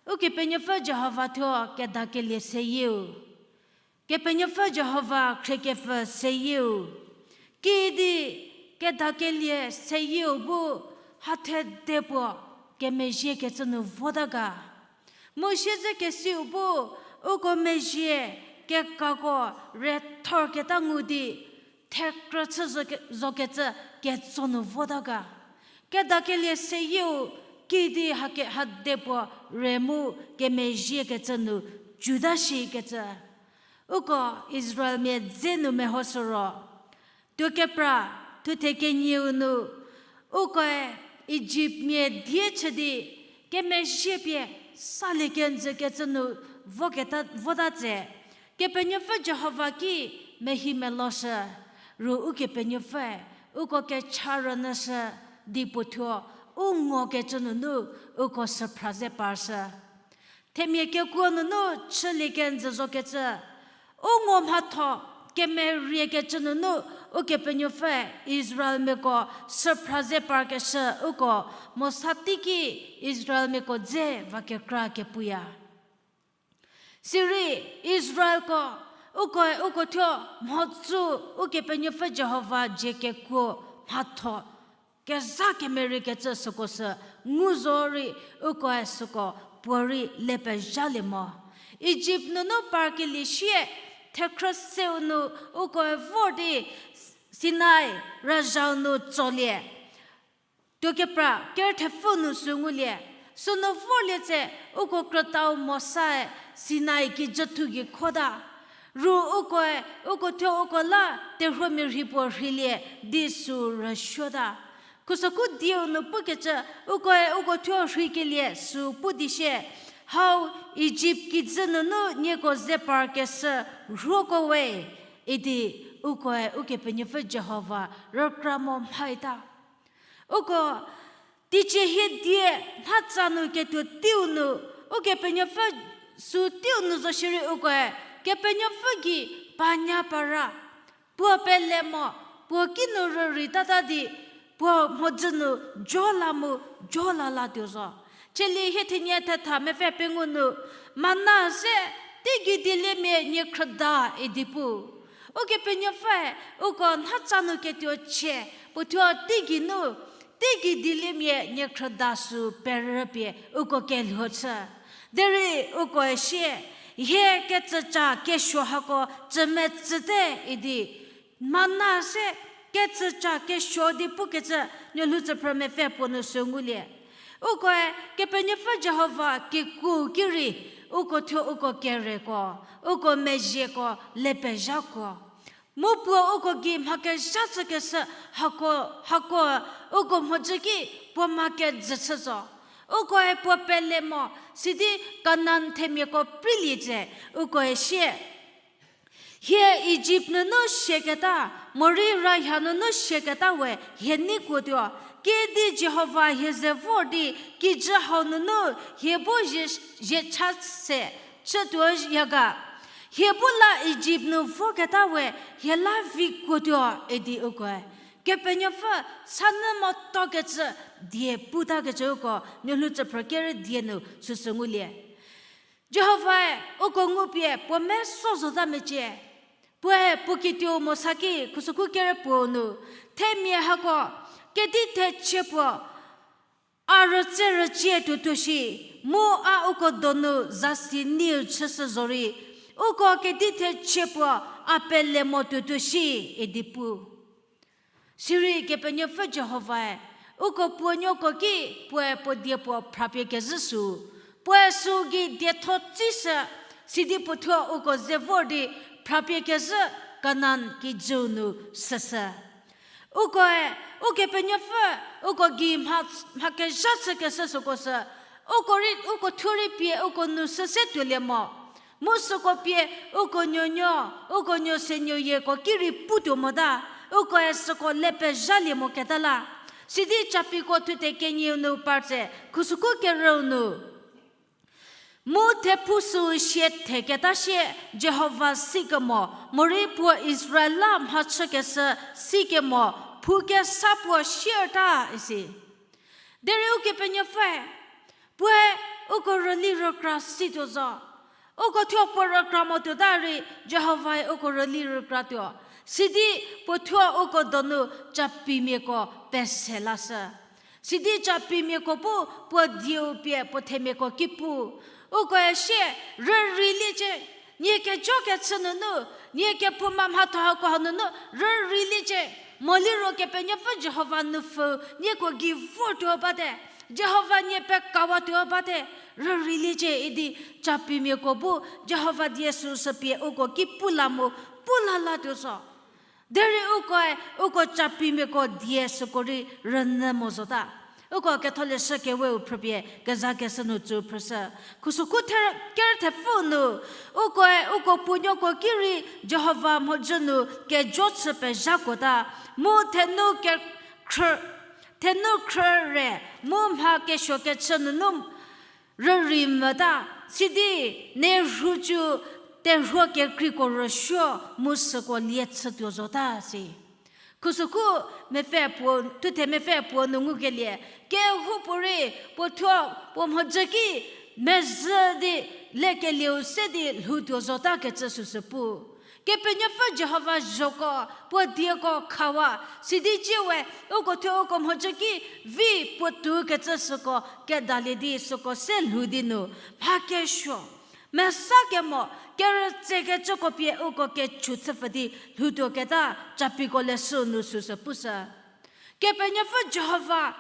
Ukepenuopfü Jihova thuo kedakelie seyieu, Kepenuopfü Jihova khriekepfü seyieu, kidi kedakelie seyieu bu hathe de puo kemezhiekecü nu vota ga. Mu siedzekesiu bu uko mezhie kekako rethorketa ngu di thekrü chü zo ke-, zokecü ketso nu vota ga. Kedakelie seyieu kidi hake-, hade puo re mu kemezhiekecü nu juta shikecü. Uko Israelmia dze nu mehoshü ro, tuokepra thuthe kenieu nu, ukoe Ijiptmia die chü di kemezhie pie salie kenjükecü nu voketa, vota tse, Kepenuopfü Jihova ki mehi meloshü, ru Ukepenuopfüe uko kecha rünyüshü di puothuo u ngokecü nunu uko süphra ze parshü. Themia kekuo nunu chülie kenjü zokecü, u ngo mhatho kemeriekecü nunu Ukepenuopfü Israelmiako süphra ze parkeshü uko Mosa teiki Israelmiako dze va kekra kepuya. Sirei Israelko, ukoe uko thuo mhodzü Ukepenuopfü Jihova dzie kekuo mhatho kezha kemeriekecü süko sü ngu zorei ukoe süko puorei le pezhalie mo. Ijipt nunu parkelie sie thekhrü seu nu ukoe vor di Sinai razhau nu tsolie. Tuokepra kerthepfü nu sü ngulie, sünu vorlie tse uko krütau Mosae Sinai kijüthu gei khota. Ru ukoe, uko thuo uko la terhuomia rhei puo rheilie di sü rüsuota. Khusoku dieu nu pukecü, ukoe uko thuo rheikelie sü pu di sie, hau Ijipt kijü nunu nieko ze parkeshü rhuoko we, idi ukoe Ukepenuopfü Jihova rükra mo mhaita. Uko Teicie hie die, mhatsa nu ketuo teiu nu, Ukepenuopfü sü teiu nu zo shierei ukoe, Kepenuopfü gei panya para. Puo pele mo, puo kinu rürei tata di, puo mhodzü nu jo la mu, jo la latuo zo. Chielie hie thenie thetha mepfü pengou nu, mana se, teigei dieliemia niekhrüda idi pu. Ukepenuopfüe, uko mhatsa nu ketuo chie, puothuo teigei nu, teigei dieliemia niekhrüda sü perüpie uko kelho chü. Derei ukoe sie, hie kecüca kesuo hako cü metsüte idi, mana se kecüca kesuo di pukecü nuolhou tsüphrü mepfü puo nu sü ngulie. Ukoe Kepenuopfü Jihova kekuo ki rei, uko thuo uko kereko, uko mezhieko, le pezhako. Mu puo uko gei mha kezha chükeshü hako, hako uko mhodzü ki puo mha kejü chü zo. Ukoe puo pele mo, sidi Kanan themiako preilie tse, ukoe sie, hie Ijipt nunu siaketa, morei rayha nunu siaketa we hie nei kuotuo, kidi Jihova hie ze vor di, kijü hau nunu hie bu zhie, zhie cha se chütuo ya ga. Hie bu la Ijipt nu voketa we hie la vi kuotuo idi ukoe Kepenuopfü sanyü motokecü die putakecü uko nuolhou tsüphrü kerü die nu süsü ngulie. Jihovae uko ngupie puo meso zota mecie. Puoe puo kituo Mosa ki khusükhu kerü puo nu, themia hako, kedi thechie puo a rütse rücie tuotuo shi, mu a uko donu zasi niu chüshü zorei, uko kedi thechie puo a pele mo tuotuo shi, idi pu. Sirei Kepenuopfü Jihovae uko puonuoko ki puoe puo die puo phrapie kezhü sü, puoe sü gei dietho tsishü, sidi puothuo uko ze vor di phrapie kezhü Kanan kijüu nu süsü. Ukoe, Ukepenuopfü, uko gei mha, mha kezha chükeshü süko sü, uko rei, uko thuo rei pie uko nu süse tuolie mo. Mu süko pie uko nuonuo, uko nuo se nuoyieko ki rei putuo mota, ukoe süko le pezhalie moketa la. Sidi Capiko thute kenieu nu partse, khusükhu kerüu nu. Mu thephu süu sie theketa sie Jihova sikemo, morei puo Israel la mhachükeshü sikemo, phou kesa puo sierta isi. Derei Ukepenuopfüe, puoe uko rüli rükra situo zo. Uko thuo puo rükra mo tuota rei Jihovae uko rüli rükratuo. Sidi puo thuo uko donu Capimiako pese lashü. Sidi Capimiako bu puo dieu pie puo themiako ki pu. Ukoe sie, rüreiliecie, nie kejokechü nunu, nie kephouma mhatho hako hanunu, rüreiliecie. Moliro Kepenuopfü Jihova nupfü, nieko gei vortuo bate, Jihova nie pekawatuo bate, rüreiliecie idi Capimiako bu Jihova die süsü pie uko ki pu la mu, pu la latuo zo. Derei ukoe, uko Capimiako die süko rei rünyü mo zota. Uko Ketholeshü Keweu phrüpie kezakeshü nu tsü phrüshü. Khusükhu ther-, kerü thepfü nu, ukoe, uko puonuoko ki rei Jihova mhodzü nu kejo chü pezhakuota, mu thenu ke-, khrü-, thenu khrüre, mu mha kesuokechü nunu rürei mvüta, sidi nerhucü terhuo kekreiko rüsuo mu süko lie chütuo zota si. Khusükhu mepfü puo, thuthe mepfü puo nu ngukelie, kehoupuorei puo thuo puo mhodzü ki mezhü di lekelieu se di lhoutuo zotakecü süsü pu. Kepenuopfü Jihova zhoko, puo dieko khawa, sidi cie we, uko thuo uko mhodzü ki vi puotou kecü süko kedalie di süko se lhou di nu, mha kesuo, mesa kemo, kerütsekecüko pie uko kechu chüpfü di lhoutuo keta Capiko leshü nu süsü pushü. Kepenuopfü Jihova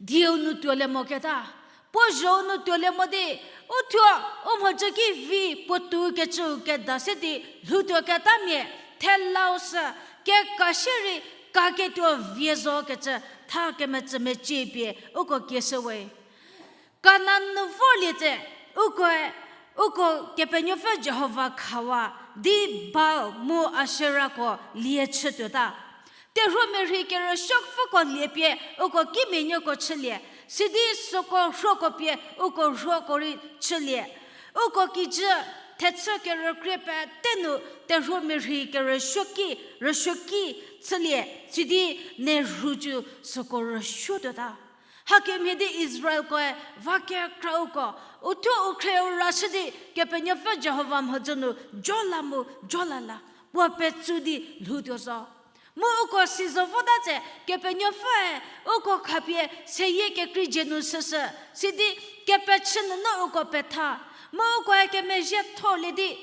dieu nu tuolie moketa, puo zhou nu tuolie mo di, u thuo, u mhodzü ki vi puotou kecüu keda se di lhoutuo ketamia, thelau sü, keka shierei, kaketuo vie zo kecü, tha kemetsü mecie pie, uko kieshü we. Kanan nu vorlie tse, ukoe, uko Kepenuopfü Jihova khawa, di Baal mu Asherako lie chütuota. Terhuo merhei kerüsuo pfüko lie pie uko kimia nuoko chülie, sidi süko rhuoko pie uko rhuoko rei chülie. Uko kijü thechü kerükrie pete nu terhuo merhei kerüsuoki, rüsuoki chülie, sidi n rhucü süko rüsuo tuota. Hakemhie di Israelkoe va kekra uko, uthuo u khrieu rashü di Kepenuopfü Jihova mhodzü nu jola mu jola la, puo petsu di lhoutuo zo. Mu uko si zo vota tse, Kepenuopfüe uko khapie seyie kekrei dzie nu shüshü, sidi kepechü nunu uko petha, mu ukoe kemezhie tholie di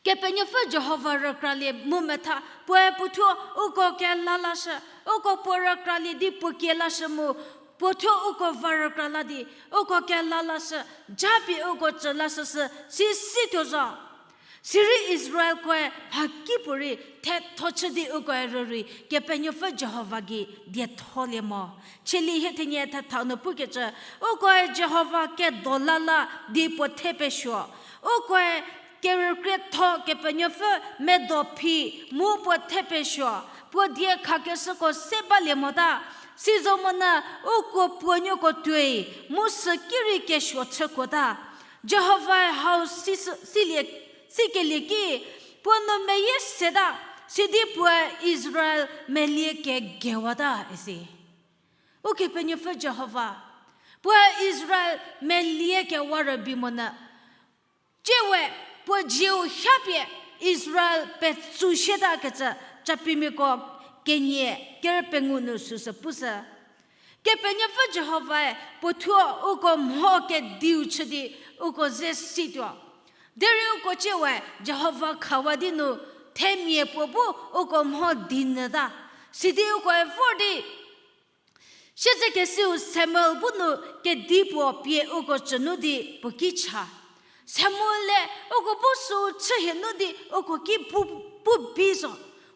Kepenuopfü Jihova rükralie mu metha, puoe puothuo uko kela lashü, uko puo rükralie di puo kie lashü mu, puothuo uko va rükra la di uko kela lashü, japie uko tsü lashüshü, si situo zo. Sirei Israelkoe mhakipuorei thetho chü di ukoe rürei Kepenuopfü Jihova gei dietholie mo. Cheli hie thenie thethau nu pukecü, ukoe Jihova kedo la la di puo the pesuo. Ukoe kerükrietho Kepenuopfü medo phi mu puo the pesuo. Puo die khakeshüko se balie mota. Sizo monyü uko puonuoko tuoi, mu süki rei kesuo chükuota. Jihovae hau si, silie, sikelie ki, puo nou meyie seta, sidi puoe Israel melie kegewata isi. Ukepenuopfü Jihova, puoe Israel melie kewa rübei monyü, tsiewe puo zieu hapie Israel petsu shietakecü Capimiako kenie kerü pengou nu süsü pushü. Kepenuopfü Jihovae puothuo uko mho kediu chü di uko ze situo. Derei uko tsiewe Jihova khawa di nu themia puo bu uko mho di nyüta. Sidi ukoe vor di siedzekesiu Samuel bu nu kedi puo pie uko tsünu di puo ki cha. Samuel-e uko bu sü chü hie nu di uko ki pu, pu bi zo.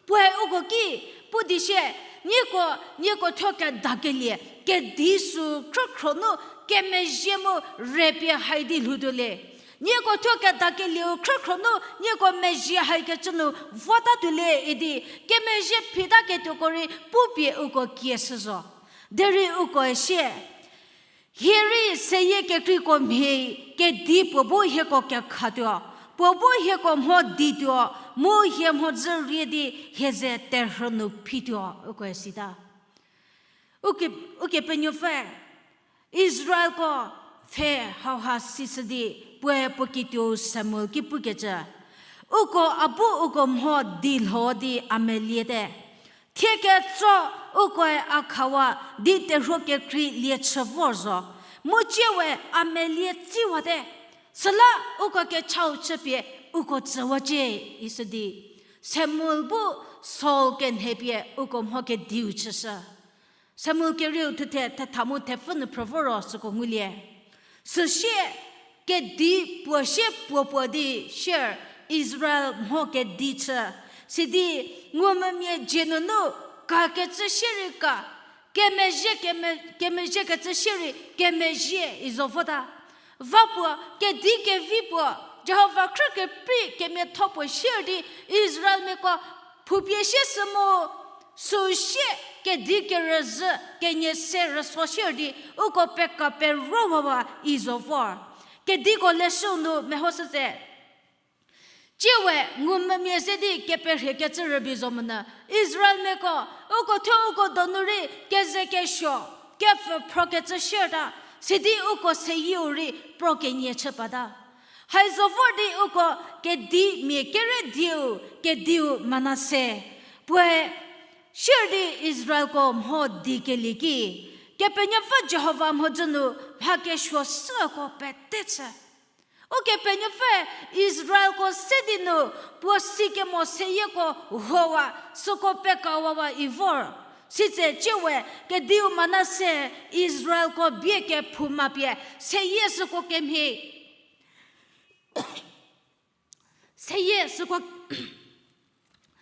Puoe uko ki pu di sie, nieko, nieko thuo kedakelie kedi sü khrükhro nu kemezhie mu re pie hai di lhoutuo le. Nieko thuo kedakelieu khrükhro nu nieko mezhie haikecü nu votatuo le idi, kemezhie phitaketuoko rei pupie uko kieshü zo. Derei ukoe sie, hie rei seyie kekreiko mhie, kedi puo bu hieko kekhatuo, puo bu hieko mho dituo, mu hie mhodzü rie di hie ze terhü nu phituo, ukoe sita. Uke, Ukepenuopfü Israelko pfhe hauha sishü di puoe puo kituou Samuel ki pukecü, uko a bu uko mho di lho di a meliete. Thie ketso ukoe a khawa di terhuo kekrei lie chü vor zo, mu tsiewe a melie tsiwate. Süla uko kechau chüpie uko tsüwacie, isü di Samuel bu Saul kenhe pie uko mho kediu chüshü. Samuel kerieu thuthe thetha mu thepfü nu phrü vo ro süko ngulie. Süsie kedi puo sie puo puo di sier Israel mho kedi chü. Sidi ngumvümia dzie nunu kakecü sierei ka, kemezhie keme-, kemezhiekecü sierei kemezhie izo vota. Va puo, kedi kevi puo, Jihova khrü keprei kemiatho puo sier di Israelmiako phupie sie sü mu, süsie kedi kerüzhü kenie se rüso sier di uko peka perowawa izo vor. Kediko leshüu nu mehoshütse, tsiewe ngumvümia ze di keperhiekecü rübei zo monyü, Israelmiako uko thuo uko donu rei kezekesuo, kepfü phrokecü sierta, sidi uko seyieu rei pro kenie chü pata. Haizo vor di uko kedi mia kere dieu, kediu Manase, puoe sier di Israelko mho di kelie ki, Kepenuopfü Jihova mhodzü nu mha kesuo süko pete chü. Ukepenuopfü Israelko se di nu puo sikemo seyieko howa, süko pekawawa i vor. Sitse tsiewe kediu Manase Israelko bie kephouma pie seyie süko kemhie, seyie süko,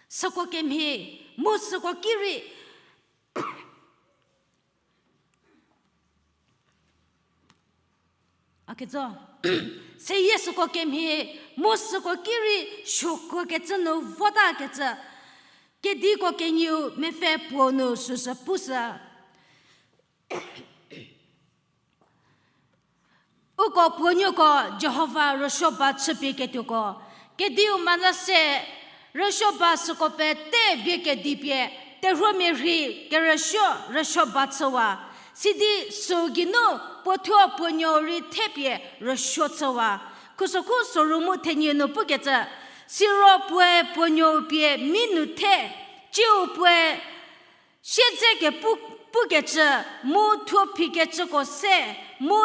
süko kemhie, mu süko ki rei A ketso. Seyie süko kemhie, mu süko ki rei suokuokecü nu votakecü. Kediko kenieu mepfü puo nu süsü pushü. Uko puonuoko Jihova rüsuo ba chüpie ketuoko, kediu Manase rüsuo ba süko pete bie kedipie, terhuomia rhei kerüsuo rüsuo ba chüwa. Sidi süu geinu puo thuo puonuou rei thepie rüsuo chüwa. Khusokhu soru mu thenie nu pukecü, siro puoe puonuou pie mi nu the, tsiu puoe siedze kepu, pukecü, mu thuo phikecüko se, mu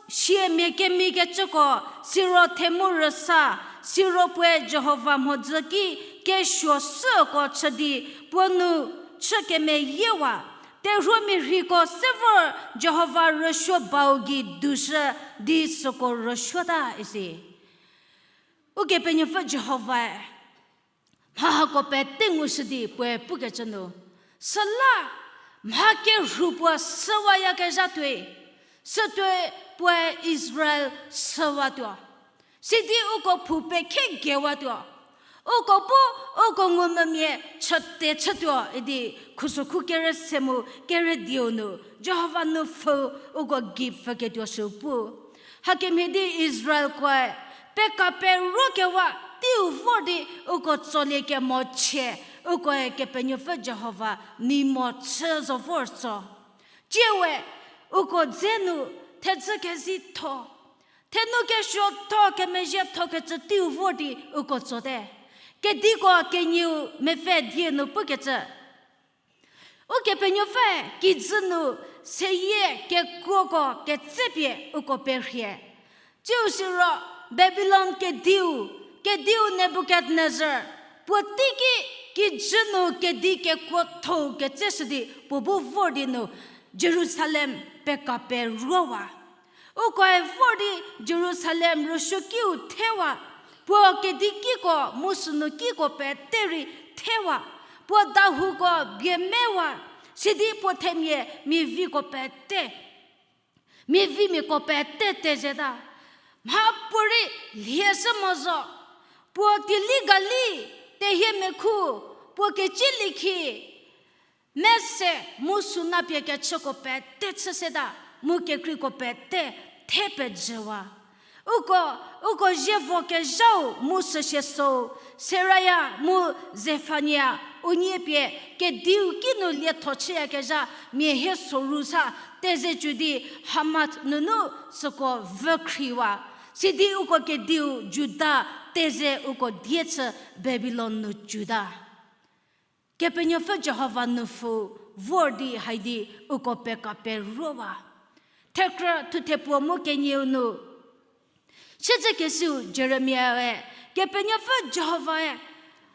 siemia kemikecüko, siro themu rüsa, siro puoe Jihova mhodzü ki kesuo süko chü di puo nu chü kemeyiewa. Terhuomia rheiko se vor Jihova rüsuo bau gei dushü di süko rüsuota isi. Ukepenuopfü Jihovae mha hako pete ngushü di puoe pukecü nu, süla mha kerhu puo süwayakezha tuoi, sütuoi puoe Israel süwatuo. Sidi uko phou pekhe gewatuo. Uko bu uko ngumvümia chüte chütuo idi khusokhu kere se mu kere dieu nu Jihova nupfü uko gei pfüketuo süu pu. Hakemhie di Israelkoe pekaperuokewa teiu vor di uko tsolie kemochie, ukoe Kepenuopfü Jihova nei mo chü zo vor tso. Tsiewe uko dze nu thedzü kezei tho, thenu kesuotho kemezhie thokecü teiu vor di uko tsote. Kediko kenieu mepfü die nu pukecü, Ukepenuopfü kijü nu seyie kekuoko ketsepie uko perhie. Tsiu siro Babilon kediu, kediu Nebukadnezar, puo teiki kijü nu kedi kekuothou ketseshü di puo bu vor di nu Jerusalem pekaperuowa. Ukoe vor di Jerusalem rüsuokiu thewa, puo kedikiko mu sünu kiko pete rei thewa, puo dahouko bie mewa, sidi puo themia miaviko pete, miavimiako pete tezeta. Mhapuorei lhieshü mo zo, puo tieli gali, tehie mekhu, puo kecielikhi, mese mu suna pie kechüko pete chü seta, mu kekreiko pete the pejüwa. Uko, uko zievo kezhau mu süsie sou, Seraya mu Zefania, unie pie kediu kinu lietho chüyakezha mia hie soru sa teze cü di Hamat nunu süko vükhriwa. Sidi uko kediu Juda teze uko die chü Babilon nu cüta. Kepenuopfü Jihova nupfü vor di haidi uko pekaperuowa. Thekrü thuthe puo mu kenieu nu, siedzekesiu Jeremiae, Kepenuopfü Jihovae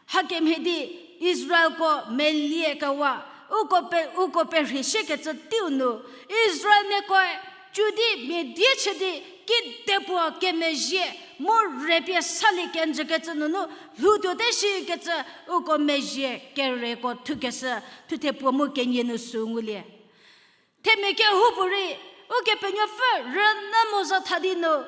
hakemhie di Israelko meliekewa, uko pe, uko perhie shiekecü teiu nu, Israelmiekoe cü di mia die chü di kidepuo kemezhie mu re pie salie kenjükecü nunu lhoutuote shikecü uko mezhie kereko thukeshü thuthe puo mu kenie nu süu ngulie. Themia kehoupuorei, Ukepenuopfü rünyü mo zo tha di nu,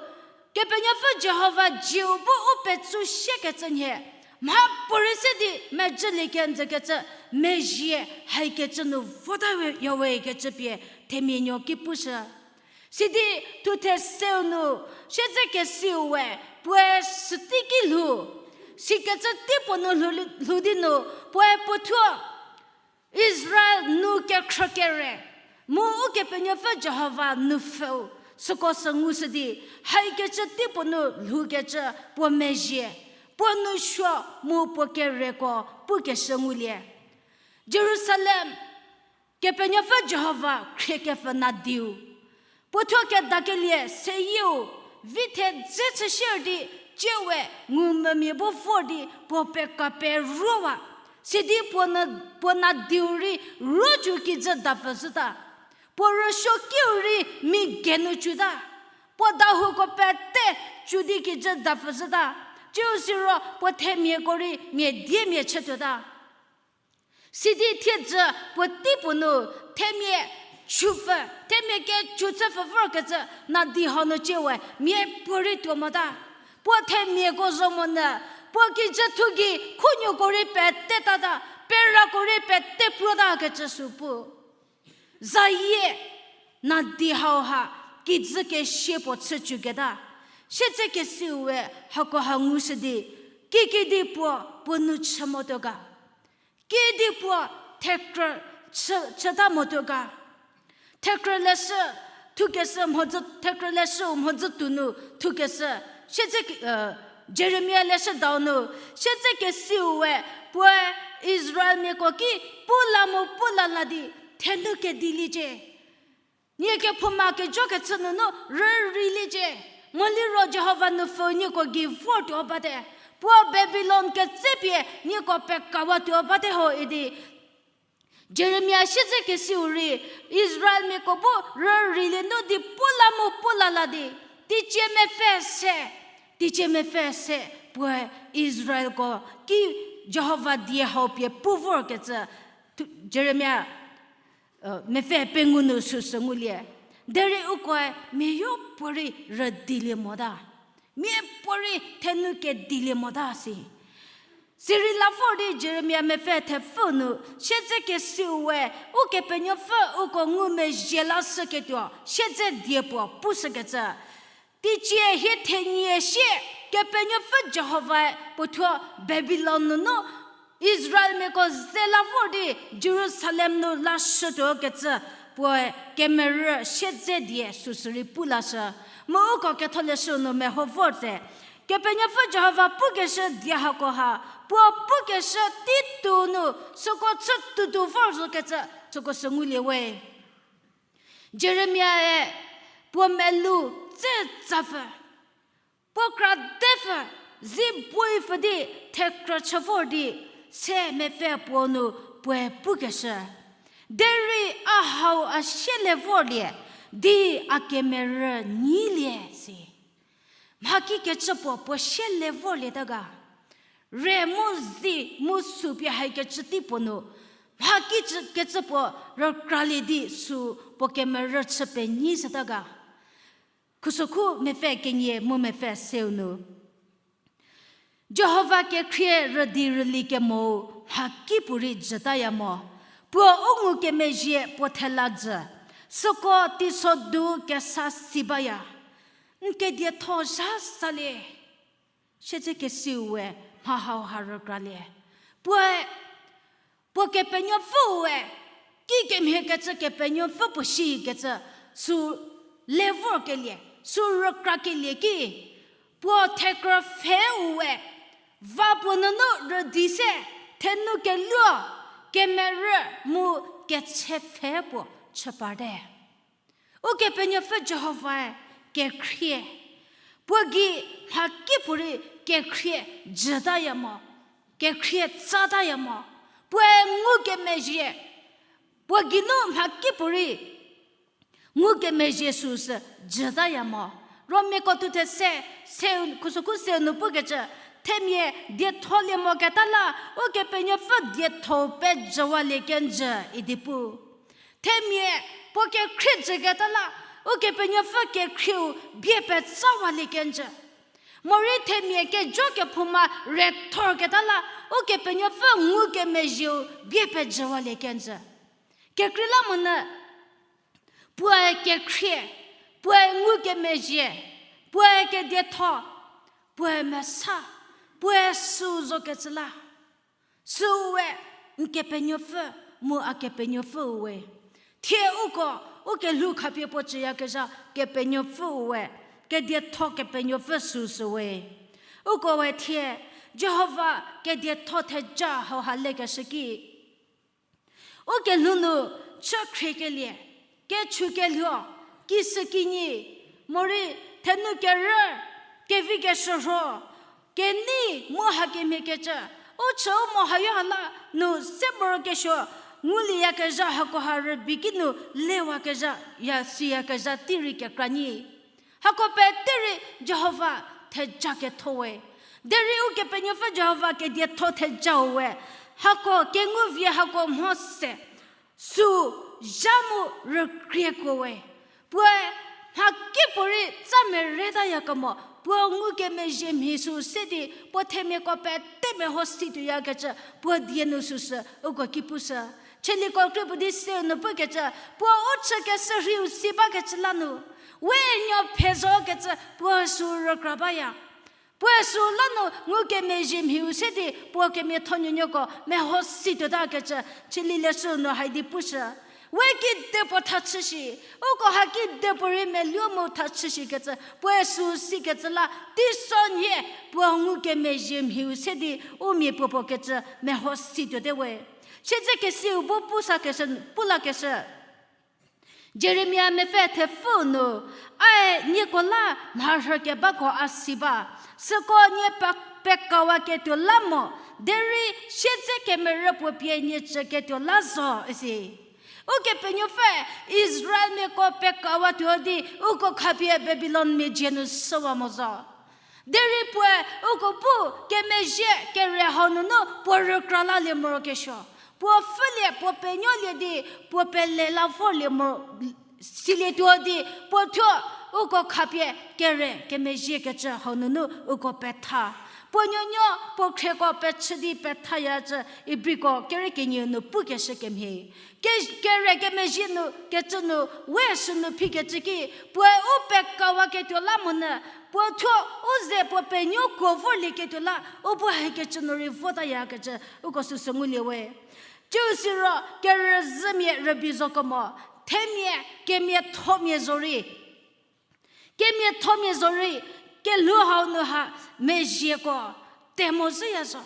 Kepenuopfü Jihova jiu bu u petsu shiekecü nhie, mhapuorei se di mejülie kenjükecü mezhie haikecü nu vota we, yawe kecü pie themia nuo ki pushü. Sidi thuthe seu nu, siedzekesiu we, puoe süteiki lhou, sikecü teipuo nu lhou, lhou di nu, puoe puothuo Israel nu kekhrükere, mu Ukepenuopfü Jihova nupfüu, süko sü ngushü di, haikecü teipuo nu lhoukecü puo mezhie, puo nou suo mu puo kereko pukeshü ngulie. Jerusalem, Kepenuopfü Jihova khriekepfü nadiu, puothuo kedakelie seyieu, vi thedze chü shier di, tsiewe ngumvümia bu vor di puo pekaperuowa. Sidi puo na, puo nadiu rei ruocü kijü dapfü zhüta. Puo rüsuokiu rei mi gei nu cüta. Puo dahouko pete cü di kijü dapfü zhüta. Tsiu siro puo themiako rei mia diemia chütuota. Sidi thiedzü puo teipuo nu themia chüpfü, themia kecü chüpfü vorkecü nadi hau nu tsiewe miapuorei tuo mota. Puo themiako zo monyü, puo kijüthu gei khunuoko rei petetata, perako rei pete puotakecü sü pu. Zayie, nadi hauha, kijü kesie puo chücüketa. Siedzekesiu we hakoha ngushü di, kikidi puo, puo nu chü motuo ga. Kidi puo thekrü chü, chüta motuo ga. Thekrü leshü, thukeshü mhodzü, thekrü leshüu mhodzü tuo nu thukeshü. Siedze, Jeremia leshüdau nu, siedzekesiu we, puoe Israelmiako ki pu la mu pu la la di, thenu kediliecie. Nie kephouma kejokechü nunu rüreiliecie. Moliro Jihova nupfü nieko gei vortuo bate. Puo Babilon ketsepie nieko pekawatuo bate ho idi. Jeremia siedzekesiu rei, Israelmiako bu rüreilie nu di pu la mu pu la la di, teicie mepfü se, teicie mepfü se, puoe Israelko ki Jihova die hau pie pu vorkecü, Jeremia mepfü pengou nu süsü ngulie. Derei ukoe mia yopuorei rüdilie mota. Miapuorei thenu kedilie mota si. Sirei la vor di Jeremia mepfü thepfü nu, siedzekesiu we, Ukepenuopfü uko ngumezhie lashüketuo siedze die puo pushükecü. Teicie hie thenie sie, Kepenuopfü Jihovae puothuo Babilon nunu Israelmiako ze la vor di Jerusalem nu lashütuo kecü, puoe kemerü siedze die süsü rei pu lashü. Mu uko ketholeshü nu meho vor tse. Kepenuopfü Jihova pukeshü die hakoha, puo pukeshü teitu nu süko chü tuotuo vor zokecü süko sü ngulie we. Jeremiae puo melou tse tsapfü, puo kra depfü, zi buoipfü di thekrü chü vor di, se mepfü puo nu puoe pukeshü. Derei a hau a siele vorlie, di a kemerü nyilie si. Mhaki kecü puo puo siele vorlieta ga. Re mu zi mu sü pie haikecü tei puo nu, mhaki cü, kecü puo rükralie di sü puo kemerü chü penyi shüta ga. Khusokhu mepfü kenie mu mepfü seu nu. Jihova kekhrie rüdi rüli kemou mhakipuorei jütaya mo. Puo u ngukemezhie puo thela jü. Süko teisodu kesa si baya. N kedietho zha salie. Siedzekesiu we mha hauha rükralie. Puoe, puo Kepenuopfüe, kikemhiekecü Kepenuopfü puo shikecü, sü le vorkelie, sü rükrakelie ki, puo thekrü pfheu we, va puo nunu rüdi se, thenu keluo, kemerü mu ketse pfhe puo chü parte. Ukepenuopfü Jihovae kekhrie. Puo gei mhakipuorei kekhrie jütaya mo, kekhrie tsataya mo. Puoe ngukemezhie. Puo geinu mhakipuorei ngukemezhie süsü jütaya mo. Romiako thuthe se, se, khusokhu se nu pukecü, themia dietholie moketa la, Ukepenuopfü dietho pejüwalie kenjü idi pu. Themia puo kekhrie jüketa la, Ukepenuopfü kekhrieu bie petsawalie kenjü. Morei themia kejo kephouma rethorketa la, Ukepenuopfü ngukemezhieu bie pejüwalie kenjü. Kekreilamonyü, puoe kekhrie, puoe ngukemezhie, puoe kedietho, puoe mesa, puoe sü zokecü la. Süu we n Kepenuopfü mu a Kepenuopfüu we. Thie uko, u kelhou khapie puo cüyakezha Kepenuopfüu we, kedietho Kepenuopfü süsü we. Uko we thie, Jihova kedietho theja hauha lekeshü ki. U kelhou nu chü khriekelie, kechukelhuo, kisükinyi, morei thenu kerü, kevi keshürho, kenei mu hakemhie kecü, u chü u mo hayo hala nu se morokesuo, ngulieyakezha hakoha rübei kinu lewakezha, ya siyakezha tei rei kekra nyi. Hako pete rei Jihova theja ketho we. Derei Ukepenuopfü Jihova kedietho thejau we. Hako kenguvie hako mho se. Sü zha mu rükriekuo we. Puoe Mhakipuorei tsa meretayakemo, puo ngukemezhie mhi sü se di, puo themiako pete meho si tuoyakecü, puo die nu süsü, uko ki pushü. Tsaliko krie puo di seu nu pukecü, puo u chükeshü rhiu si bakecü la nu, we nuo phe zokecü, puo sü rükra baya. Puoe sü la nu ngukemezhie mhiu se di puo kemiathonuonuoko meho si tuotakecü, Tsali leshü nu hai di pushü. We kidepuo tha chü shi, uko ha kidepuorei meluo mu tha chü shikecü, puoe sü sikecü la, teisonhie puo ngukemezhie mhiu se di u mia puopuo kecü meho si tuote we. Siedzekesiu bu pusakeshü, pulakeshü. Jeremia mepfü thepfü nu, ae nieko la mharhü kebako a si ba, süko nie pe-, pekawaketuo la mo, derei siedze kemerü puo pie nie cüketuo la zo, isi. Ukepenuopfü Israelmiako pekawa tuo di uko khapie Babilonmia dzie nu shüwa mo zo. Derei puoe uko bu kemezhie kere hau nunu puo rükra lalie morokesuo. Puo pfhülie, puo penuolie di, puo pele la vorlie mo, silietuo di, puo thuo uko khapie kere kemezhiekecü hau nunu uko petha. Puo nuonuo, puo khrieko pechü di pethayacü Ibriko kere kenieu nu pukeshü kemhie. Ke-, kere kemezhie nu, kecü nu, we sünu phikecü ki, puoe u pekawaketuo la monyü, puo thuo u ze puo penuo kuo vorlieketuo la, u bu hakecü nu rei votayakecü, uko süsü ngulie we. Ciu siro kerüzhümia rübei zo kemo, themia, kemiathomia zorei. Kemiathomia zorei, kelhou hau nu ha mezhieko, temo zhüya zo.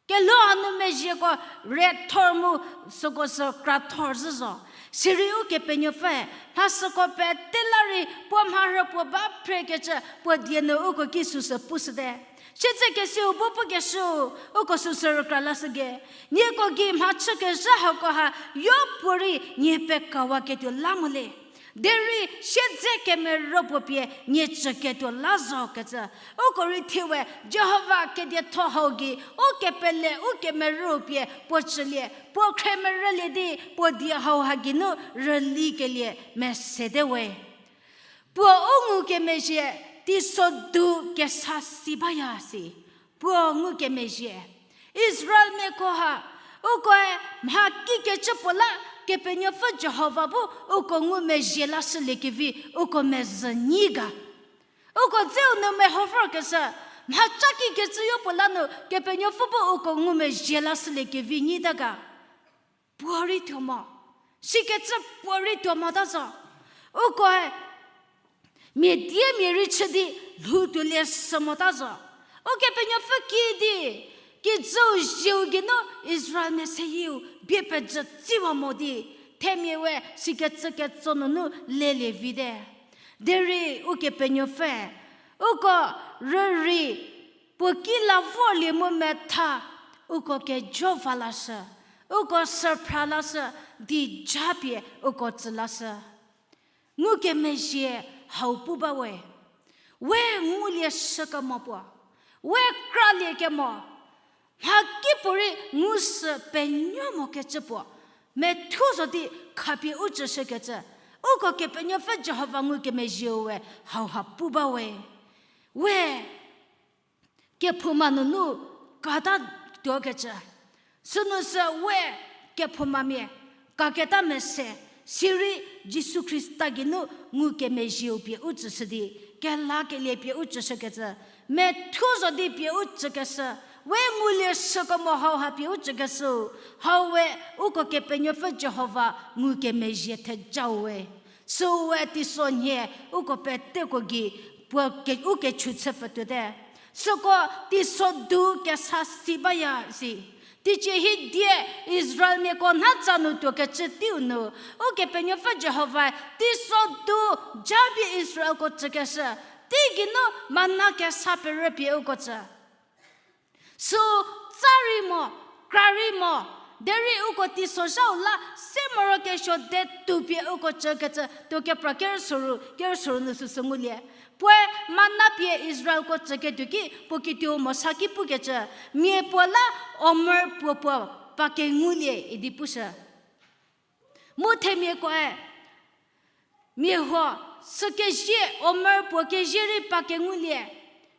Kelhou hanu mezhieko rethor mu süko sü krathor zhü zo. Sirei Ukepenuopfü, mha süko pete la rei puo mharhü puo ba phrekecü puo die nu uko ki süsü pushüte. Siedzekesiu bu pukeshüu, uko süsü rükra lashüge. Nieko gei mha chükezhü hako ha yopuorei nie pekawaketuo la mo le. Derei siedze kemerü puo pie nie cüketuo la zo kecü. Uko rei thie we Jihova kedietho hau gei, u kepele, u kemerü pie puo cülie, puo khremerülie di, puo die hau ha geinu rülikelie mesete we. Puo u ngukemezhie teisodu kesa si baya si. Puo ngukemezhie. Israelmiako ha, ukoe mha kikecü puo la, Kepenuopfü Jihova bu uko ngumezhie lashüliekevi uko mezhü nyi ga. Uko dzeu nu meho vorkeshü, mhaca kikecü yopuo la nu Kepenuopfü bu uko ngumezhie lashüliekevi nyita ga. Puorei tuo mo. Sikecü puorei tuo mota zo. Ukoe mia die mia rei chü di lhou tuolie sü mota zo. Ukepenuopfü kiüdi, kijüu zieu geinu Israelmia seyieu bie pejü tsiwa mo di, themia we sikecü ketso nunu lelie vite. Derei Ukepenuopfü, uko rürei puo ki la vorlie mu metha, uko kejo va lashü, uko süphra lashü, di japie uko tsü lashü. Ngukemezhie hau pu ba we. We ngulie shükemo puo. We kralie kemo. Mhakipuorei ngu sü penuo mokecü puo. Methuo zo di khapie u tsüshükecü. Uko Kepenuopfü Jihova ngukemezhieu we hauha pu ba we. We kephouma nunu kata tuokecü. Sünu sü we kephoumamia kaketa mese, sirei Jisu Khrista geinu ngukemezhieu pie u tsüshü di, kelakelie pie u tsüshükecü, methuo zo di pie u tsükeshü, we ngulie shükemo hauha pie u tsükeshü, hau we uko Kepenuopfü Jihova ngukemezhie thejau we. Süu we teisonhie uko peteko gei puo ke-, u kechu chü pfütuote. Süko teisodu kesa si baya si. Teicie hie die Israelmiako nhatsa nu tuokecü teiu nu, Ukepenuopfü Jihova teisodu japie Israelko tsükeshü, teigeinu manna kesa perüpie uko tsü. Süu tsa rei mo, kra rei mo, derei uko teisozhau la se morokesuo de tupie uko tsükecü tuo kepra kerüsoru, kerüsoru nu süsü ngulie. Puoe manna pie Israelko tsüketuo ki puo kituou mosa ki pukecü, mia puo la omer puo puo pa kengulie idi pushü. Mu themiakoe, mia huo, sükezie, omer puo kezie rei pa kengulie.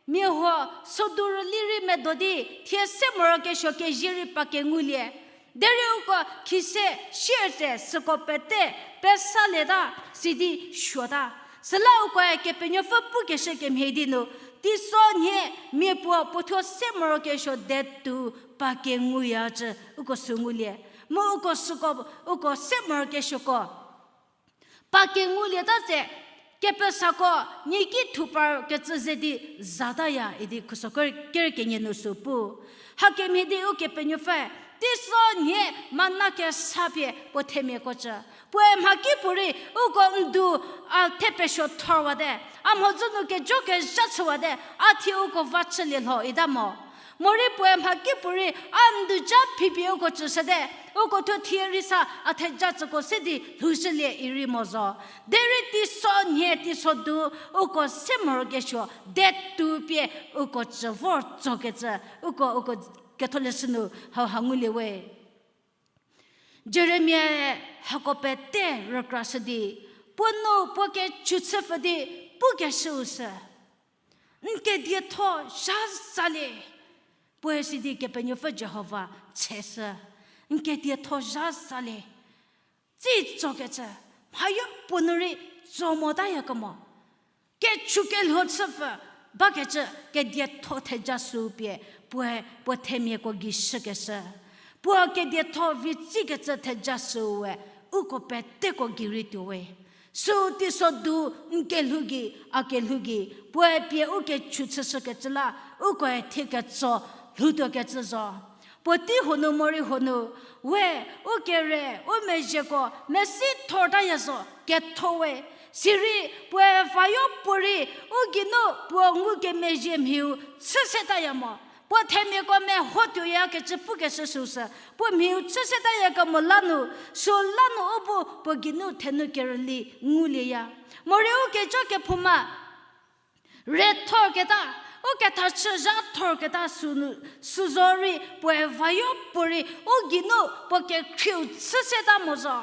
Mia huo sodu rüli rei medo di, thie se morokesuo kezie rei pa kengulie. Derei uko khise sier tse süko pete pesalieta, sidi suota. Süla ukoe Kepenuopfü pukeshü kemhie di nu, teisonhie mia puo puothuo se morokesuo detu pa kenguyacü uko sü ngulie. Mu uko süko, uko se morokesuoko pa kengulieta tse, kepesako nieki thupar kecü ze di zataya idi khuso ker-, ker kenie nu sü pu. Hakemhie di Ukepenuopfü, teisonhie mana kesa pie puo themiako cü. Puoe mhakipuorei uko ndu a thepesuo thorwate, a mhodzü nu kejo kezha chüwate, a thie uko va chülie lho ita mo. Morei puoe mhakipuorei a ndu ja phipie uko cüshüte, uko thuo thie rei sa a theja tsüko se di lhoushülie irei mo zo. Derei teisonhie teisodu uko se morokesuo detu pie uko cü vor tsokecü, uko, uko Ketholeshü nu hauha ngulie we. Jeremia hako pete rükrashü di, puo nou puo kechu chüpfü di pukeshüu sü, n kedietho zha salie. Puoe sidi Kepenuopfü Jihova tseshü, n kedietho zha salie. Tsitsokecü, mhayo puo nu rei tso motayakemo. Kechu kelho chüpfü bakecü kedietho theja sü pie puoe puo themiako gei shükeshü. Puo kedietho vitsikecü theja süu we uko peteko gei rei tuo we. Sü teisodu n kelhou gei, a kelhou gei, puoe pie u kechu chüshükecü la, ukoe thie ketso lhoutuokecü zo. Puotei huo nu morei huo nu, we, u kere, u mezhieko, mesi thortaya zo, ketho we. Sirei, puoe vayo puorei, u geinu, puo ngukemezhie mhiu, chüsetaya mo. Puo themiako mehotuoyakecü pukeshü süsü, puo mhiu chüsetayakemo la nu, sü la nu u bu puo geinu thenu kerüli ngulieya. Morei u kejo kephouma rethorketa, u kethachü zha thorketa sü nu, sü zorei puoe vayo puorei u geinu puo kekhrieu chüseta mo zo.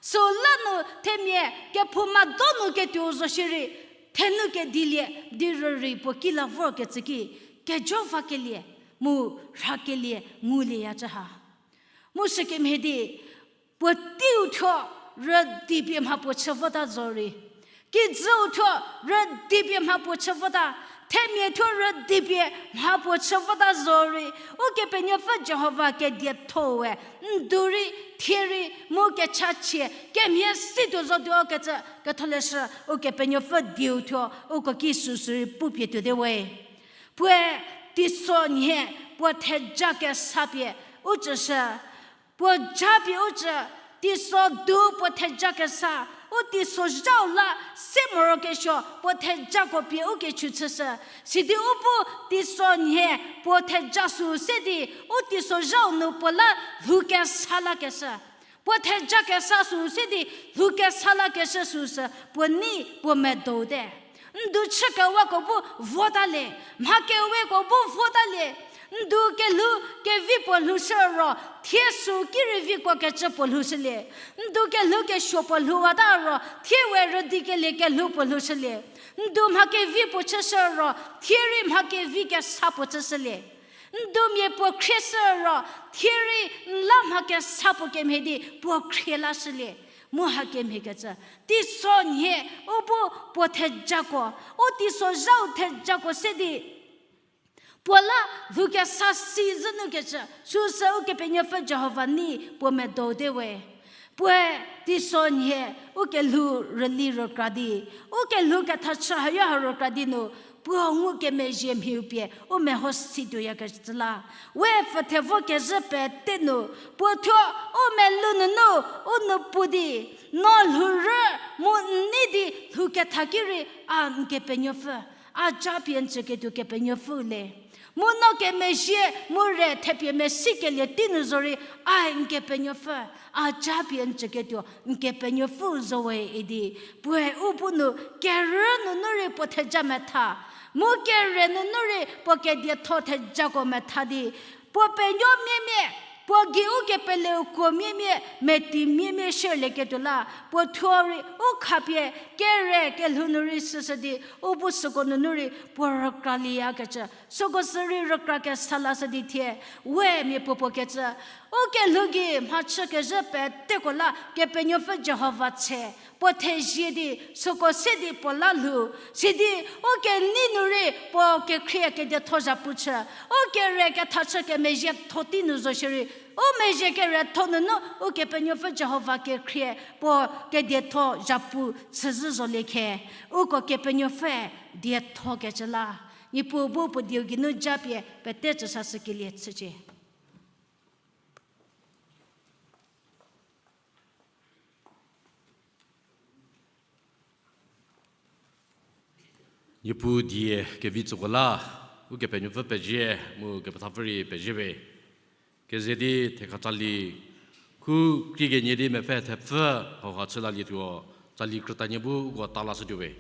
Sü la nu themia kephouma donu ketuo zo shierei, thenu kedilie di rürei puo ki la vorkecü ki, kejo vakelie, mu rhakelie ngulieyacü ha. Mu sükemhie di, puoteiu thuo rüdipie mhapuo chü vota zorei, kijüu thuo rüdipie mhapuo chü vota, themia thuo rüdipie mhapuo chü vota zorei, Ukepenuopfü Jihova kedietho-e, ndu rei, thie rei, mu kechachie, kemhie situo zotuo kecü, Ketholeshü, Ukepenuopfü dieu thuo, uko ki süsü rei pupie tuote we. Puoe teisonhie puo theja kesa pie u tsüshü, puo japie u tsü, teisodu puo theja kesa, u teisozhau la se morokesuo puo thejako pie u kechu chüshü, sidi u bu teisonhie puo theja sü se di, u teisozhau nu puo la lhou kesa lakeshü. Puo theja kesa sü se di, lhou kesa lakeshü süsü, puo nei puo medote. Ndu chükewako bu votalie, mha keweko bu votalie, ndu kelhou kevi puo lhoushü ro, thie sü ki rei vikuokecü puo lhoushülie. Ndu kelhou kesuo puo lhouwata ro, thie we rüdikelie kelhou puo lhoushülie. Ndu mha kevi puo chüshü ro, thie rei mha kevi kesa puo chüshülie. Ndumia puo khrieshü ro, thie rei n la mha kesa puo kemhie di puo khrie lashülie. Mu hakemhie kecü, teisonhie u bu puo thejako, u teisozhau thejako se di, puo la lhou kesa si zhü nu kecü, süsü Ukepenuopfü Jihova nei puo medote we. Puoe teisonhie u kelhou rüli rükra di, u kelhou kethachü hayo ha rükra di nu, puo ngukemezhie mhiu pie u meho situoyakecü la, we pfüthevo kezhü pete nu, puo thuo u melou nunu u nu pu di, no lhourü mu n nei di lhou ketha ki rei a n Kepenuopfü, a japie n tsüketuo Kepenuopfü le. Mu no kemezhie mu re thepie mesikelie tei nu zorei a n Kepenuopfü, a japie n tsüketuo n Kepenuopfü zo we idi, puoe u bu nu kerü nunu rei puo theja metha, mu kere nunu rei puo kedietho thejako metha di, puo penuomiamia Puo gei ukepeleu kuo miemie, meti miemie shierlieketuo la, puo thuo rei u khapie, kere kelhou nu rei süshü di, u bu süko nunu rei puo rükralieyakecü, süko sü rei rükra kesa lashü di thie, we mia puopuo kecü, u kelhou gei mhachü kezhü peteko la Kepenuopfü Jihova tshe, puo thezie di, süko se di puo la lhou, sidi, u kenei nu rei puo kekhrie kedietho zhapu chü, u kere kethachü kemezhie tho tei nu zo shierei, u mezhie kere tho nunu Ukepenuopfü Jihova kekhrie puo kedietho zhapu chüzhü zolie khe, uko Kepenuopfü dietho kecü la, Niepuu bu puo dieu geinu japie pete tsüsashükelie chücie. Niepuu die kevi tsüko la, Ukepenuopfü pezie, mu kepethapfü rei pezie we. Keze di thekha tsali, khu krie kenie di mepfü thepfü hauha chü lalietuo, tsali krütanie bu uko ta lashütuo we.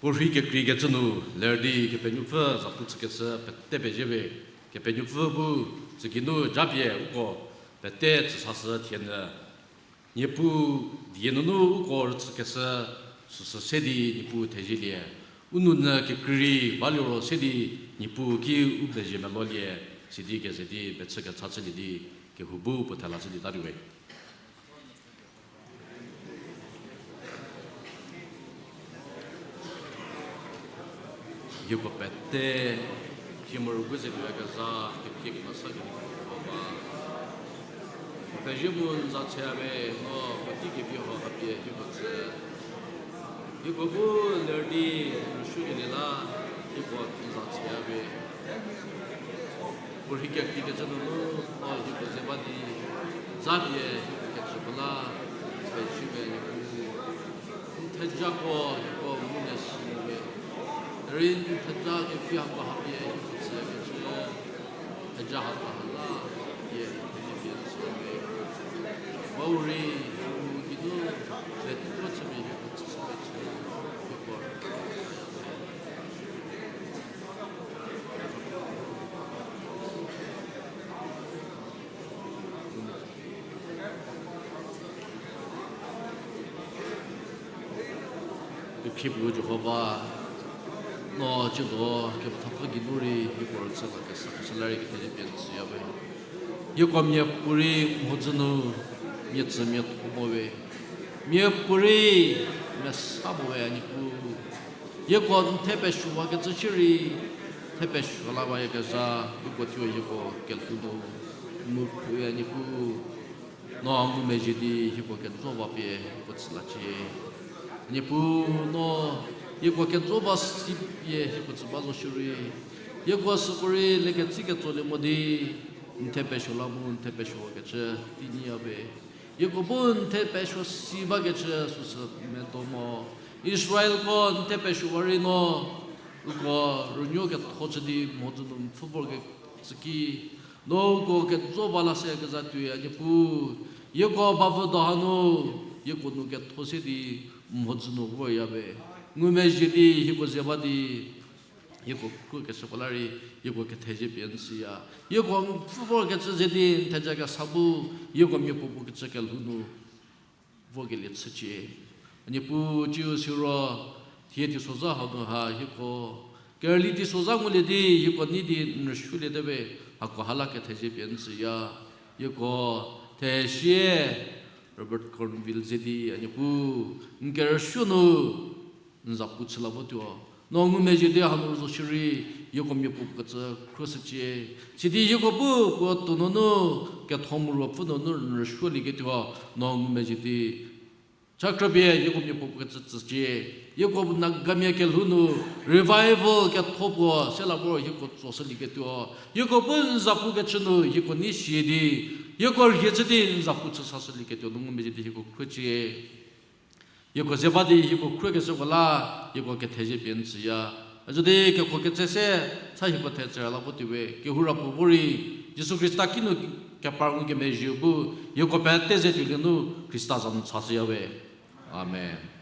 Puorhi kekreikecü nu ler di Kepenuopfü zapu chükeshü pete pezie we, Kepenuopfü bu tsü geinu japie uko pete tsüsashü thie nyü. Niepuu die nunu uko rüchükeshü süsü se di Niepuu thezielie. U nounyü kekrei baliro se di Niepuu ki u pezie melolie, sidi keze di pechü kecha chülie di kehou bu puo thela chü di tatuo we. Hieko pete, thie moroku ze tuoyakezha, kekhrie kemesa kemhie ba. Pezie mu n za chüya we, no puotei kevi hau hapie hieko tsü. Hieko bu ler di n rüsuokelie la, hieko n za chüya we. Puorhi kekreikecü nunu, no hieko ze ba di, zapie hieko kecüko la, pezie we Niepuu. N thejako hieko ngulie si we. Derei n theja kevi hako hapie hieko tsükecü, theja hako ha la, pie n thejapie n tsü we. Bau rei, n geinu, lethuo chüpie hieko tsüshükecü, hieko Kekhrie puo Jihova, no ciedo kepethapfü geinu rei hieko rüchü la kesa kesa la rei kethepie n tsüya we. Hieko miapuorei mhodzü nu mia tsü mia tho mo we. Miapuorei mesa mo we a Niepuu. Hieko n thepesuowakecü shierei, thepesuo la bayakezha, hieko thuo hieko kelhou nu mu khruoya Niepuu. No ngumezhie di hieko kejo va pie hieko tsü lacie. Niepuu no hieko kejo va si pie hieko tsü ba zo shierei, hieko süko rei leketsi ketsolie mo di, n thepesuo la mu n thepesuowakecü tei nyiya we. Hieko bu n thepesuo si bakecü süsü medo mo. Israelko n thepesuowa rei no, uko rünuo ketho chü di mhodzü nu n pfhü vorkecü ki, no uko kejo va la se kezha tuoya Niepuu. Hieko bavü do hanu, hieko nu ketho se di mhodzü nu vorya we. Ngumezhie di hieko ze ba di, hieko khruohikeshüko la rei, hieko kethezie pie n tsüya. Hieko n pfhü vorkecü ze di n theja kesa bu, hieko miapuo puo kecü kelhou nu vorkelie chücie. A Niepuu tsiu siro, thie teisozha hau nu ha hieko kerüli teisozha ngulie di hieko nei di n rüsuoliete we, hako ha la kethezie pie n tsüya. Hieko thesie Robert Cornwell ze di a Niepuu n kerüsuo nu n zapu chü la votuo. No ngumezhie di hanu zo shierei, hieko miapuo kecü khruohishücie. Sidi hieko bu puo tuo nunu, ketho mu ruopfü nunu n rüsuolieketuo, no ngumezhie di cha krüpie hieko miapuo kecü tsücie. Hieko bu Nagamia kelhou nu revival ketho puo se la vor hieko tsoshülieketuo, hieko bu n zapu kecü nu hieko nei sie di, hieko rhie chü di n zapu chü sashülieketuo, no ngumezhie di hieko khruohishücie. Hieko ze ba di hieko khruohikeshüko la, hieko kethezie pie n tsüya. A zo di keko ketse se, cha hieko thechü la votuo we, kehou ra puo vo rei, Jisu Khrista kinu kepar ngukemezhieu bu, hieko pete ze tuolie nu Khrista za nu chashüya we. Amen.